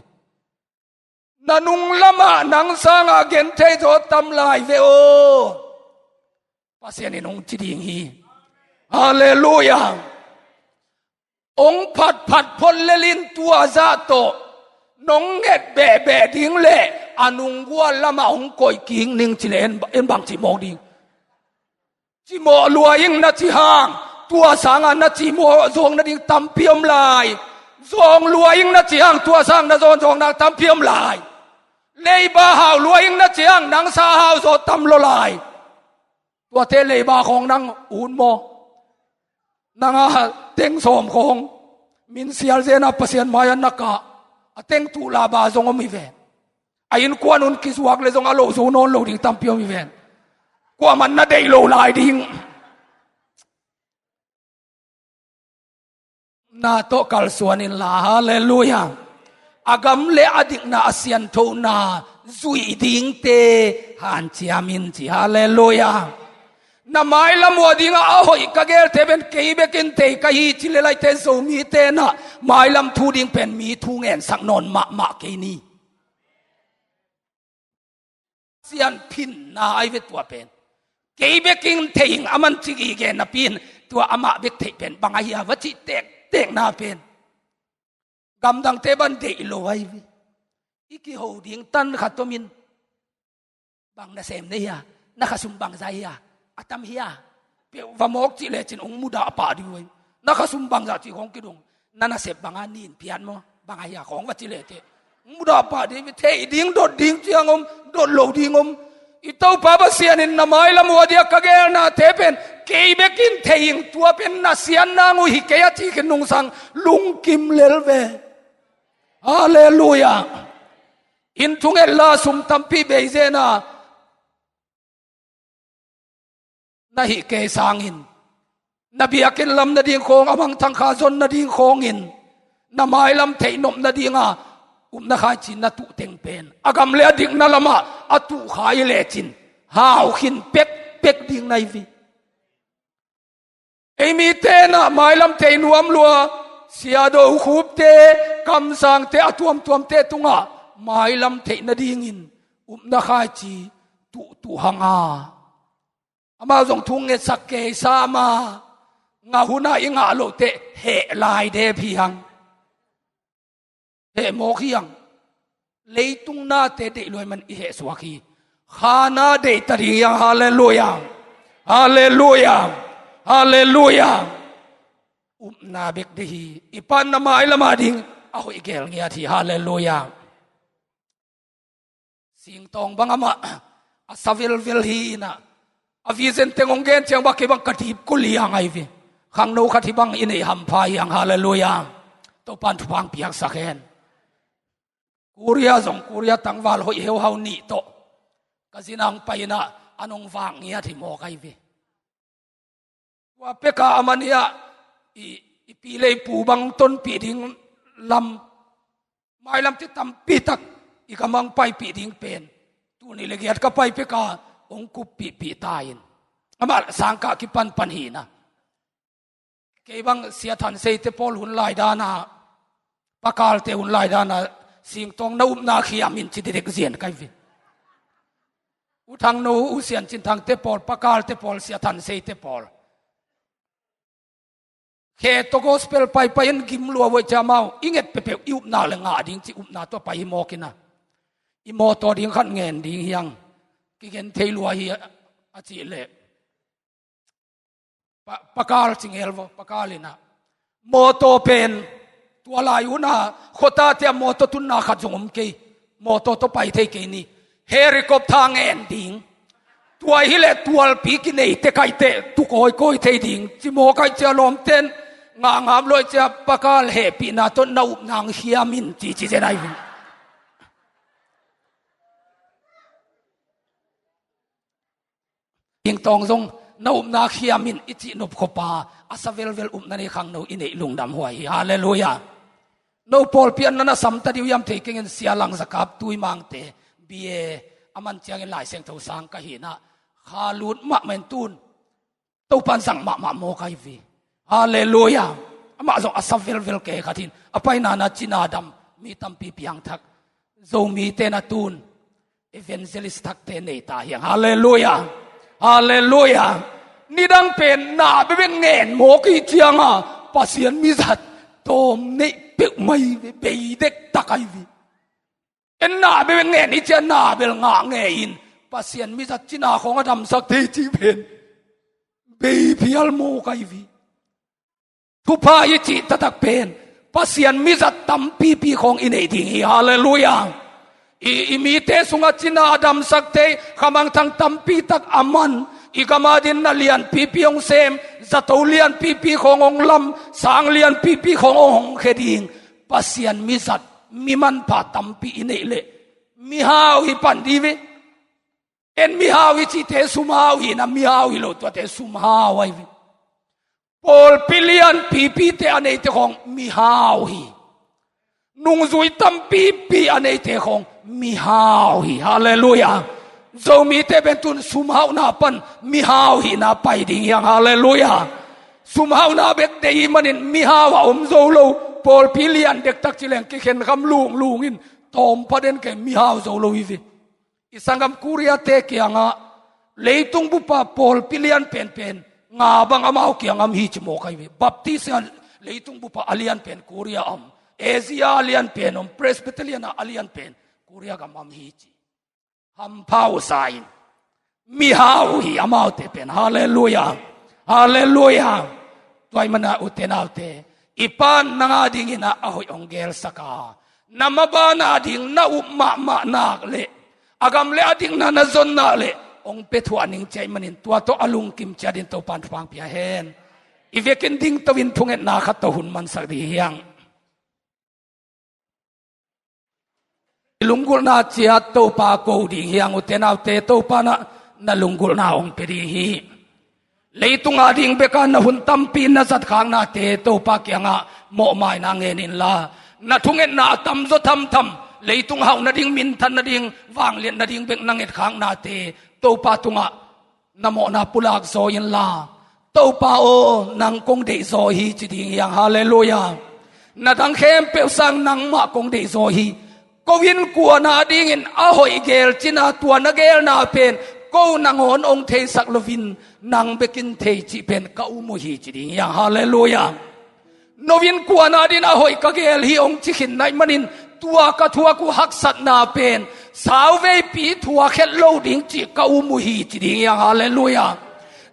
Na nunglamah nang sangah genthei zaw tam lai ve aw. Pasian in hong ci ding hi. Halleluiah. Hong phatphat phot lel in tua zah tawh nong nget behbeh ding leh a nunggual lamah hong koih kik ning ci leh en, en bang cimawh ding. Cimawh lua ing na ci hang, tua sangah na cimawh zawng nading tampi om lai. Zawng lua ing na ci hang, tua sangah na zawnzawng nak tampi om lai. Leiba hau lua ing na ci hang, nang sa hau zaw tam lo lai. Tuate leiba khawng nang ut maw? Nang a teng sawm khawng min sial zen a Pasian mai-ah na kah, a teng tuhlaba zong om hi ven. A innkuan un kizuak le zong a lo zo nawn lo ding tampi om hi ven. Kuamah na deih lo lai ding. Na tawh kalsuan inla, halleluiah. A gam le a dikna, a sianthona zuih dingte hanciam in ci, halleluiah. Na mailam uh a dingah a hoih ka geelte pen kei bekin thei ka hi ci le laite, Zomite na mailam thu ding pen mi thu ngensak nawn mahmah kei ni. Sian phinna ai ve tua pen. Kei bekin thei ing, aman ci gige napi in tua amah bek theih pen bang ahi a va cih tektek na pen. Gamdangte ban deih lo ai ve. I kiho ding tan khat om in. Bang nasem na hi a, na khasum bangzah hi a, a tam hi a. Peuh va mawk cih lecin hong mudah pah ding uh ai. Na khasum bangzah cih khawng kidong. Na nasep banga nin phiat maw, bang ahi a khawng va ci leteh. Hong mudah pah ding, theih ding, dot ding ciang om, dot lo ding om. I Topa Pasian in na mailam uh a dia ka geelnate pen kei bekin thei ing, tua pen na sian nang uh hi kei a ci khin nungsang lungkim lel ve. Halleluiah. Inn thunget la sum tampi bei zen a na hih kei sangin, na biakinn lam nading khawng, a mangthang kha zon nading khawngin, na mailam theih nop nadinga upna khaici na tuhteng pen a gam le a dikna lamah a tuhkhai lecin hau khin pekpek ding na hi ve. Ei mite na mailam thei nuam lua, siado khupte, kamsangte, a tuamtuamte tungah mailam theih nadingin upna khaici tuhtuh hanga amau zong thu ngetsak kei sa ma, ngah huna i ngah lohteh heh lai dep hi hang. Heh mawk hi hang. Leitung nate deih luai man i heh suak hi. Kha na deih ta ding hi hang. Halleluiah. Halleluiah. Halleluiah. Upna bek deih hi. I pan na mailam a ding a hoih gel ngiat hi. Halleluiah. Singtawng bang amah a sa vilvil hi inah, a vision teng hong gen ciang bang kei bang ka dip kul hi hang ai ve. Khangno khat hi bang i neih hampha hi hang, halleluiah. Topan thupha hong piaksak hen. Korea zong, Korea tangval hoih heuhau nih tawh ka zin ah hong pai inah an hong vak ngiat hi mawk ai ve. Tua peka a man hi ah, i, i pi le i pu bang tonpih ding lam, mailam ci tampi tak i gam ah hong paipih ding pen tul nih le giat ka pai peka hong kuppihpih ta in. Amah sangkah kipanpan hi na. Kei bang Sia Than Seite pawl hun lai dana, Pakalte hun lai dana, Singtawng na upna khiam in ci didek zian kai ve. U Thangno, U Sian Cin Thangte pawl, Pakalte pawl, Sia Than Seite pawl. Khe tawh gospel paipai in gim lua vuai cia mau, i nget peuhpeuh i upna le ngah ding ci upna tawh pai hi mawk inah. I mawtaw ding khat ngen ding hi hang. Kigen thei lua hi a, a cih leh, pa, pakal cingel vaw, pakal inah mawtaw pen tua lai unah khuatate a mawtaw tunna khat zong om kei. Mawtaw tawh pai thei kei ni. Helicopter ngen ding. Tua hileh tualpi kinei tekaihte tu kawikawi thei ding. Ci mawk aih cia lawmten ngahngap luai cia pakal hehpihna tawh na upna hong khiam in ci ci zen ahi vin. Hing tawng zong na upna khiam in i cih nop khawpa a sa velvel upna nei khangno i neih lungdam huai hi. Halleluiah. No pawlpi an na na samta diu hiam thei kengin Sia Lang Zakap Tuimangte B A a man ciangin Lai Siangtho sang ka hinah kha lut mahmah in tun Topan zang mahmah mawk ahi vi. Halleluiah. Amah zong a sa velvel kei khat hin a paina na cina dam mi tampi piangthak Zomite na tun evangelist thakte nei ta hiang. Halleluiah. Halleluiah. Nidang pen na bebek ngen mawk i cianga Pasian mizat tawm neih peuhmah hi ve, bei dektak ahi vi. En na bebek ngen i cia na bel ngah ngei in Pasian mizat cina khawng a damsak thei ci pen bei phial mawk ahi vi. Thupha i cih taktak pen Pasian mizat tampipi khawng i neih ding hi. Halleluiah. I, i mite sungah cina a damsak thei khamangthang tampitak a man i gam adin na lianpipi hong sem, zato lianpipi khawng hong lam, sang lianpipi khawng hong hong khe ding Pasian mizat mi manpha tampi i neih leh mihau hi pan di ve. En mihau hi cihte sumhau hi na mihau hi lo tuate sumhau ahi ve. Pawlpi lianpipite a neite khawng mihau hi. Nungzui tampipi a neite khawng mihau hi. Halleluiah. Zomite pen tun sumhauhna pan mihau hihna pai ding hiang. Halleluiah. Sumhauhna bek deih hi manin mihau a om zo lo pawlpi lian dektak ci leng kikhen kham lunglung in tawm pha den kei mihau zo lo hi ve. I sanggam Korea-te kiangah leitung bupa pawlpi lian penpen nga bang amau kiangah om hi ci mawk ahi ve. Baptist-a leitung bupa a lian pen Korea om, Asia a lian pen om, Presbyterian-a a lian pen Korea gam om hi ci. Hampha uh sa in mihau hi amaute pen. Halleluiah. Halleluiah. Tua ahih mana ute naute, i pan nang adingin a hoih hong gelsak a, na maban ading na up mahmah nak leh a gam le a dikna na zon nak leh hong pia thuah ning ci ahih manin tua tawh a lungkim ciatin Topan thupha hong pia hen. I vekin dingto in thungetna khat tawh hun mansak ding hiang. I lunggulhna ciat Topa ko ding hiang ute naute, Topa na, na lunggulhna hong pia ding hi. Leitung ading beka na hun tampi na zatkhaknate Topa kiangah mawhmaina ngen inla, na thungetna a tamzaw thamtham leitung hauh nading, minthan nading, vangliat nading bek na ngetkhaknate Topa tungah na mawhna pulak zaw inla, Topa aw, nang kong deih zaw hi ci ding hiang. Halleluiah. Na dang khempeuh sang nangmah kong deih zaw hi. Ko innkuan adingin a hoih gel cina tua na gelna pen ko nangawn hong theisak loin nang bekin thei cih pen ka um uh hi ci ding hiang. Halleluiah. No innkuan adin a hoih ka gel hi hong ci khin na hih manin tua ka thuak uh haksatna pen sauveipi thuak het lo ding cih ka um uh hi ci ding hiang. Halleluiah.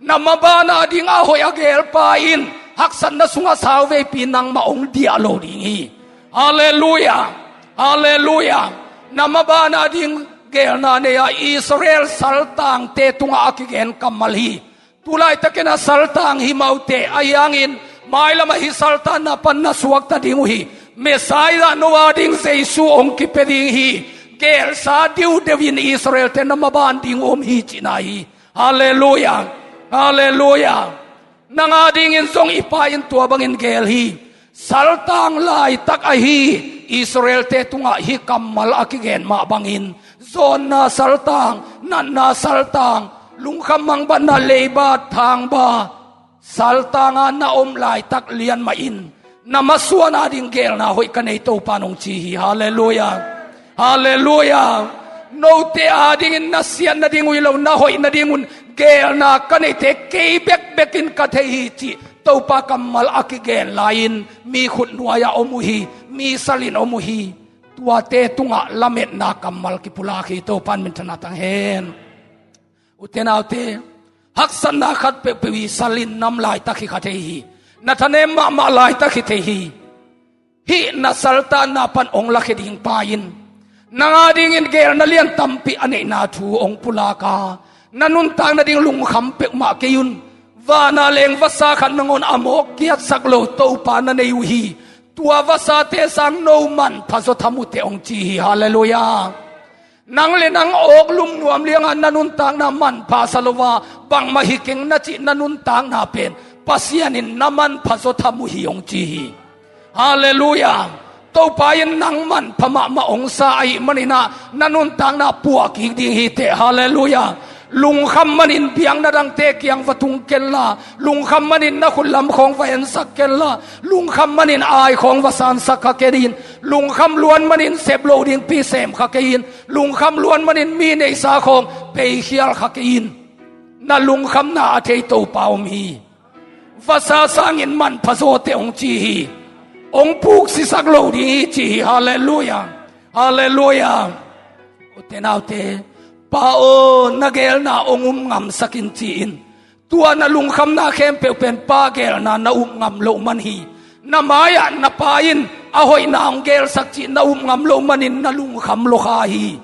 Na maban ading a hoih a gelpa in haksatna sungah sauveipi nangmah hong diah lo ding hi. Halleluiah. Halleluiah. Na maban ading gelna nei-a Israel saltangte tungah a kigen kammal hi. Tulaitakin a saltang hi maute a hiangin mailamah hih saltanna pan na suakta ding uh hi. Messiah no ading Jesu hong kipia ding hi. Gelsa diudeuin Israelte na maban ding uh om hi cihna hi. Halleluiah. Halleluiah. Nang adingin zong i Pa in tua bangin gel hi. Saltang laitak ahi Israelte tungah hih kammal a kigen mah bangin zawnna saltang, natna saltang, lungkham mangbatna, leibat thangba saltanga na om laitak lian mahin na masuan ading gelna hoih ka nei Topa nong ci hi. Halleluiah. Halleluiah. Note adingin na siat nading uh hi lo, na hoih nadingun gelna ka neite kei bekbekin ka thei hi cih Topa kammal a kigen lai-in mi khutnuai-ah om uh hi, mi salin om uh hi. Tuate tungah lametna kammal kipulak hi. Topan minthanna tang hen. Ute naute, Haksatna khat peuhpeuh hi, sal in nam laitak hi kha thei hi. Na thanem mahmah laitak hi thei hi. Hih na saltanna pan hong lakhia ding pa in nang a dingin geelna lian tampi a neihna thu hong pulak a, na nuntak nading lungkham peuhmah kei un. Vana leng vasa khat nangawn a mawk kiatsak lo Topa na nei uh hi. Tua vasate sang no manpha zaw tham uh teh hong ci hi. Halleluiah. Nang le nang awk lum nuam lianga na nuntakna manpha sa lo a, bangmah hi keng na cih na nuntakna pen Pasian in na manpha zaw tham uh hi hong ci hi. Halleluiah. Topa in nang manpha mahmah hong sa ahih manin ah na nuntakna puah kik ding hi teh. Halleluiah. Lungkham manin biakna dangte kiang va tung kenla, lungkham manin na khut lam khawng va ensak kenla, lungkham manin ai khawng va sansak kha kei in, lungkham luan manin sep lo dingpi sem kha kei in, lungkham luan manin mi neihsa khawng peikhial kha kei in. Na lungkhamna a thei Topa om hi. Vasa sangin manpha zaw teh hong ci hi. Hong puksisak lo ding hi ci hi. Halleluiah. Halleluiah. U te nau te, Pa aw, na geelna hong um ngamsak in ci-in, tua na lungkhamna khempeuh pen Pa geelna na um ngam loh man hi. Na mai-ah na Pa in a hoihna hong geelsak cih na um ngam loh manin na lungkham lua kha hi.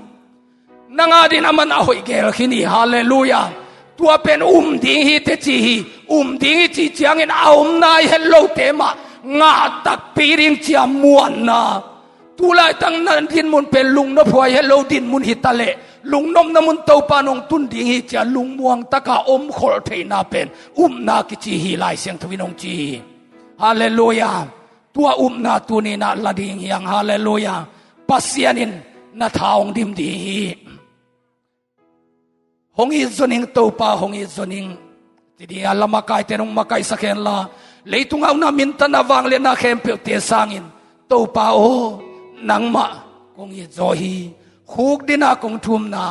Nang a dingin aman a hoih geel khin hi. Halleluiah. Tua pen um ding hi teh ci hi. Um ding hi cih ciangin a om nai het lote mah ngah takpi ding ci-a muanna. Tu laitak na dinmun pen lungnop huai het lo dinmun hi ta leh, lungnopna mun Topa in hong tun ding hi ci-a lungmuang taka omkholh theihna pen upna kici hi, Lai Siangtho in hong ci hi. Halleluiah. Tua upna tuni-in ah la ding hi hang. Halleluiah. Pasian in na tha hong dim ding hi. Hong it zaw ning Topa, hong it zaw ning. Ci ding a, la makaite in hong makaihsak henla, leitung hauhna, minthanna, vangliatna khempeuhte sangin, Topa aw, nangmah kong it zaw hi. Khukdin a kong thumna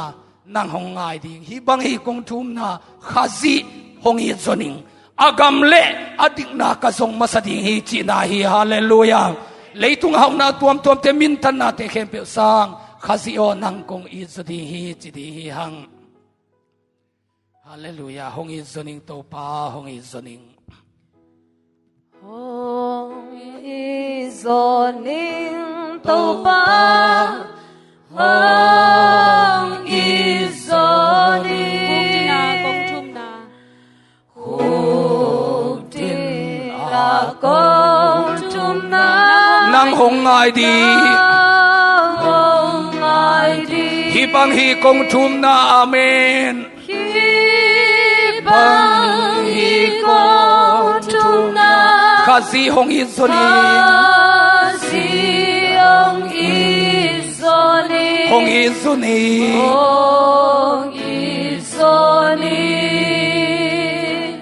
nang hong ngai ding. Hih bang hi kong thumna, Khazih hong it zaw ning. A gam le a dikna ka zong masa ding hi cihna hi. Halleluiah. Leitung hauhna tuamtuamte, minthannate khempeuh sang, Khazih aw, nang kong it zaw ding hi ci ding hi hang. Halleluiah. Hong it zaw ning Topa, hong it zaw ning. Hong it zaw ning Topa, hong it zaw ning. Khukdin a kong thumna. Khukdin a kong thumna. Nang hong ngai ding. Nang hong ngai ding. Hih bang hi kong thumna. Amen. Hih bang hi kong thumna. Khazih hong it zaw ning. Khazih hong it zaw ning. Hong it zaw ning. Hong it zaw ning.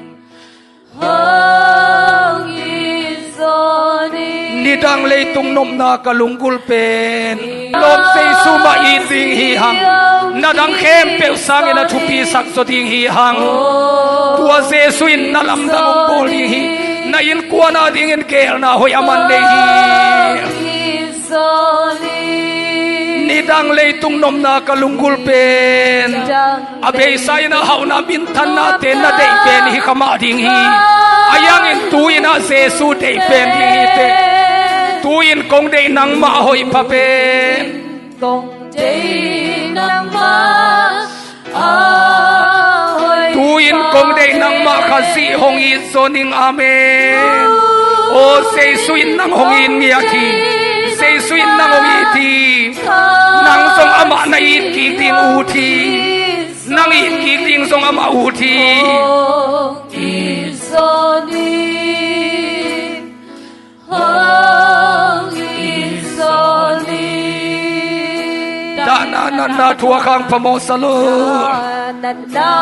Hong it zaw ning. Nidang leitung nopna ka lunggulh pen lawm Jesu mah it ding hi hang. Na dang khempeuh sangin a thupisak zaw ding hi hang. Tua Jesu in na lamdang hong bawl ding hi. Na innkuan a dingin geelna hoih aman nei hi. Nidang leitung nopna ka lunggulh pen a beisa in a hauhna minthannate na deih pen hi kha mah ding hi. Ahi hangin tu-in ah Jesu deih pen ding hi teh. Tu-in kong deih nangmah a hoih pha pen. Kong deih nangmah a hoih pha. Tu-in kong deih nangmah Khazih hong it zaw ning. Amen. Aw, Jesu in nang hong it ngiat hi. Jesu in nang hong it hi. Nang zong amah na it kik ding ut hi. Nang it kik ding zong amah ut hi. Hong it zaw ning. Hong it zaw ning. Dahna natna thuak hang phamawh sa lo. Dahna natna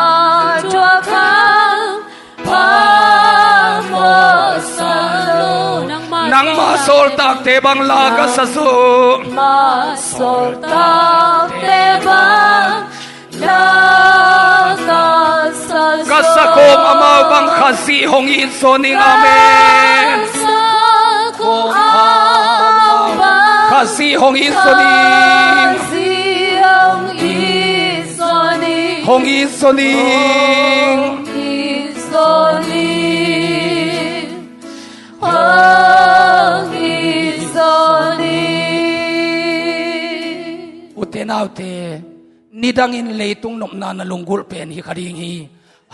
thuak hang phamawh sa lo. Nangma sawltakte bang la ka sa zo. Nangma sawltakte bang la ka sa zo. Ka sakhawm amau bang Khazih hong it zaw ning. Amen. Ka sakhawm amau bang Khazih hong it zaw ning. Khazih hong it zaw ning. Hong it zaw ning. Hong Naute, nidangin leitung nopna na lunggulh pen hi kha ding hi.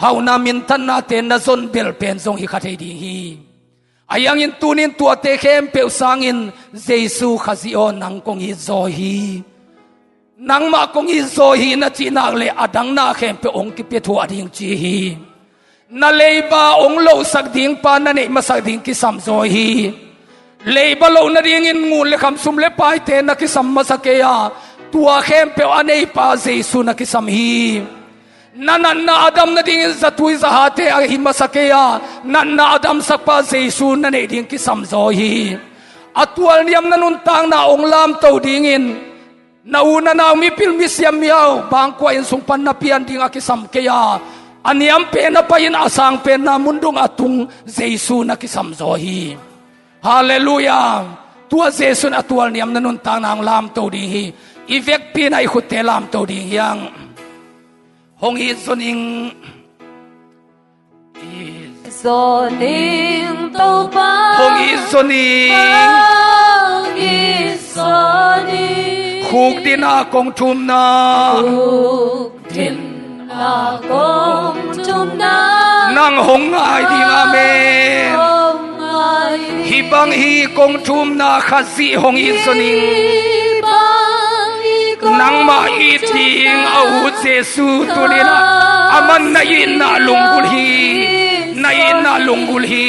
Hauhna minthanna te na zon bel pen zong hi kha thei ding hi. Ahi hangin tunin tuate khempeuh sangin Jesu Khazih aw, nang kong it zaw hi. Nangmah kong it zaw hi na cih nak leh a dang na khempeuh hong kipia thuah ding ci hi. Na leiba hong lohsak ding pa na neih masak ding kisam zaw hi. Leiba loh nadingin ngun le kham, sum le paite na kisam masa kei a, tua khempeuh a neipa Jesu na kisam hi. Na natna a dam nadingin zatui zahate ahi masa kei a, natna a damsakpa Jesu na neih ding kisam zaw hi. A tualniamna nuntakna hong lamto dingin na u na nau, mipil misiam, miau bangkua in sung pan na pian ding a kisam kei a, a niam pen a pai in a sang pen na mun dong a tung Jesu na kisam zaw hi. Halleluiah. Tua Jesu in a tualniamna nuntakna hong lamto ding hi. I vekpi in a i khutte lamto ding hi hang. Hong it zaw ning. Zaw ning Topa. Hong it zaw ning. Hong it zaw ning. Khukdin a kong thumna. Khukdin a kong thumna. Nang hong ngai ding, amen. Hong ngai ding. Hih bang hi kong thumna, Khazih hong it zaw ning. Hih bang hi kong thumna. Nangmah it ding a ut Jesu tunin ah, aman na itna lunggulh hi. Na itna lunggulh hi.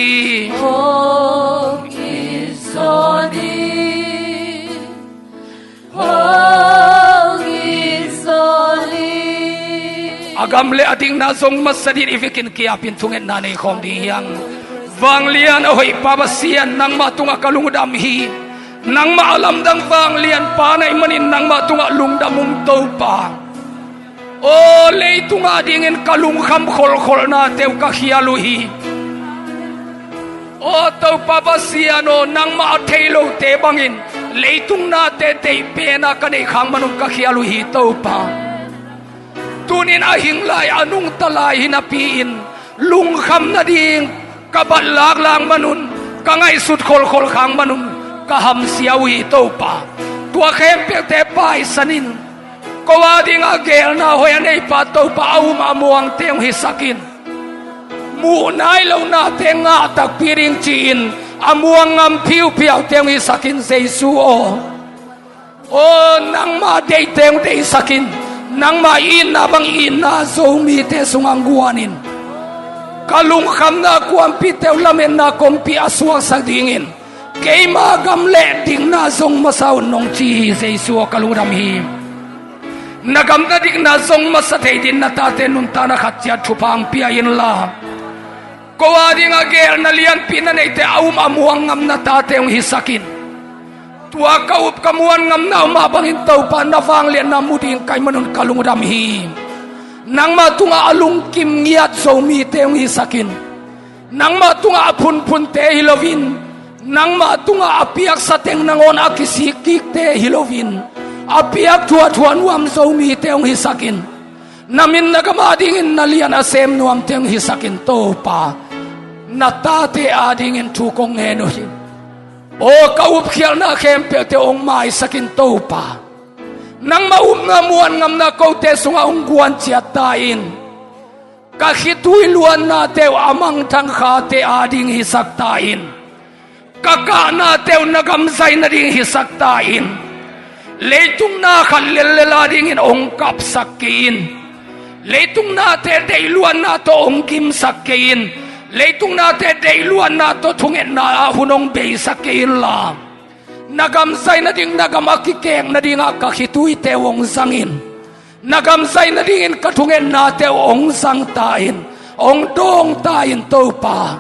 Hong it zaw ning. Hong it zaw ning. A gam le a dikna zong masa dingin i vekin ki-apin thungetna nei khawm ding hi hang. Vanglian a hoih Pa Pasian, nangmah tungah ka lungdam hi. Nangmah a lamdang vanglian pa na hih manin nangmah tungah lungdam ung Topa. Aw, leitung adingin ka lungkham kholkholnate uh ka khial uh hi. Aw Topa Pasian aw, nangmah a thei lote bangin leitung nate deih pena ka neih khak man un ka khial uh hi Topa. Tunin a hing lai, a nungta lai hi napi-in lungkham nading ka bat laklak man un, ka ngaihsut kholkhol khak man un ka hamsia uh hi Topa. Tua khempeuhte paisan in, ko ading a geelna hoih a neipa Topa a um a muangte hong hisak in. Muh nai lohnate ngah takpi ding ci-in a muang ngam phiuphiaute hong hisak in Jesu aw. Aw, nangmah deihte hong deihsak in, nangmah itna bang itna Zomite sungah hong guan in. Ka lungkhamna kuampite uh lametna kongpi a suaksak dingin keima gam le dikna zong masa un nong ci hi Jesu aw, ka lungdam hi. Na gam na dikna zong masa thei dingin na tate nuntakna khat ciat thupha hong pia inla, ko ading a geelna lianpi na neihte a um a muang ngam na tate hong hisak in. Tua ka up ka muan ngamna uh mah bangin Topa na vangliatna mu ding ka hih man un ka lungdam hi. Nangmah tungah a lungkim ngiat Zomite hong hisak in. Nangmah tungah a phunphunte hi loin, nangmah tungah a piaksa teng nangawn a kisikkikte hi loin, a piak thuathua nuam Zomite hong hisak in. Na min na gam adingin na lian a sem nuamte hong hisak in Topa. Na tate adingin thu kong ngen uh hi. Aw, ka upkhialhna khempeuhte hong maisak in Topa. Nangmah upna muan ngamna kote sungah hong guan ciat ta in. Ka khitui luannate uh a mangthang khate ading hisak ta in. Ka kahnate uh na gam zai nading hisak ta in. Leitung na khat lellel adingin hong kapsak kei in. Leitung nate deih luanna tawh hong gimsak kei in. Leitung nate deih luanna tawh thungetna ah hun hong beisak kei inla, na gam zai nading, na gam a kikek nadingah ka khituite uh hong zang in. Na gam zai nadingin ka thungetnate uh hong zang ta in, hong dawng ta in Topa.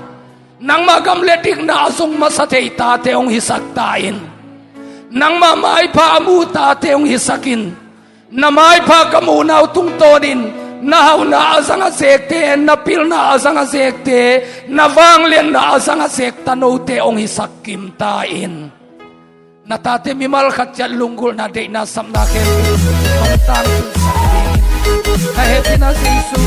Nangmah gam le dikna a zong masa thei tate hong hisak ta in. Nangmah maipha a mu tate hong hisak in. Na maipha ka muhna uh tungtawnin na hauhna a zang a zekte, na pilna a zang a zekte, na vangliatna a zang a zek tanote hong hisak kim ta in. Na tate mimal khat ciat lunggulhna deihna sapna khempeuh hong tangtungsak ding. Ka hehpihna Jesu.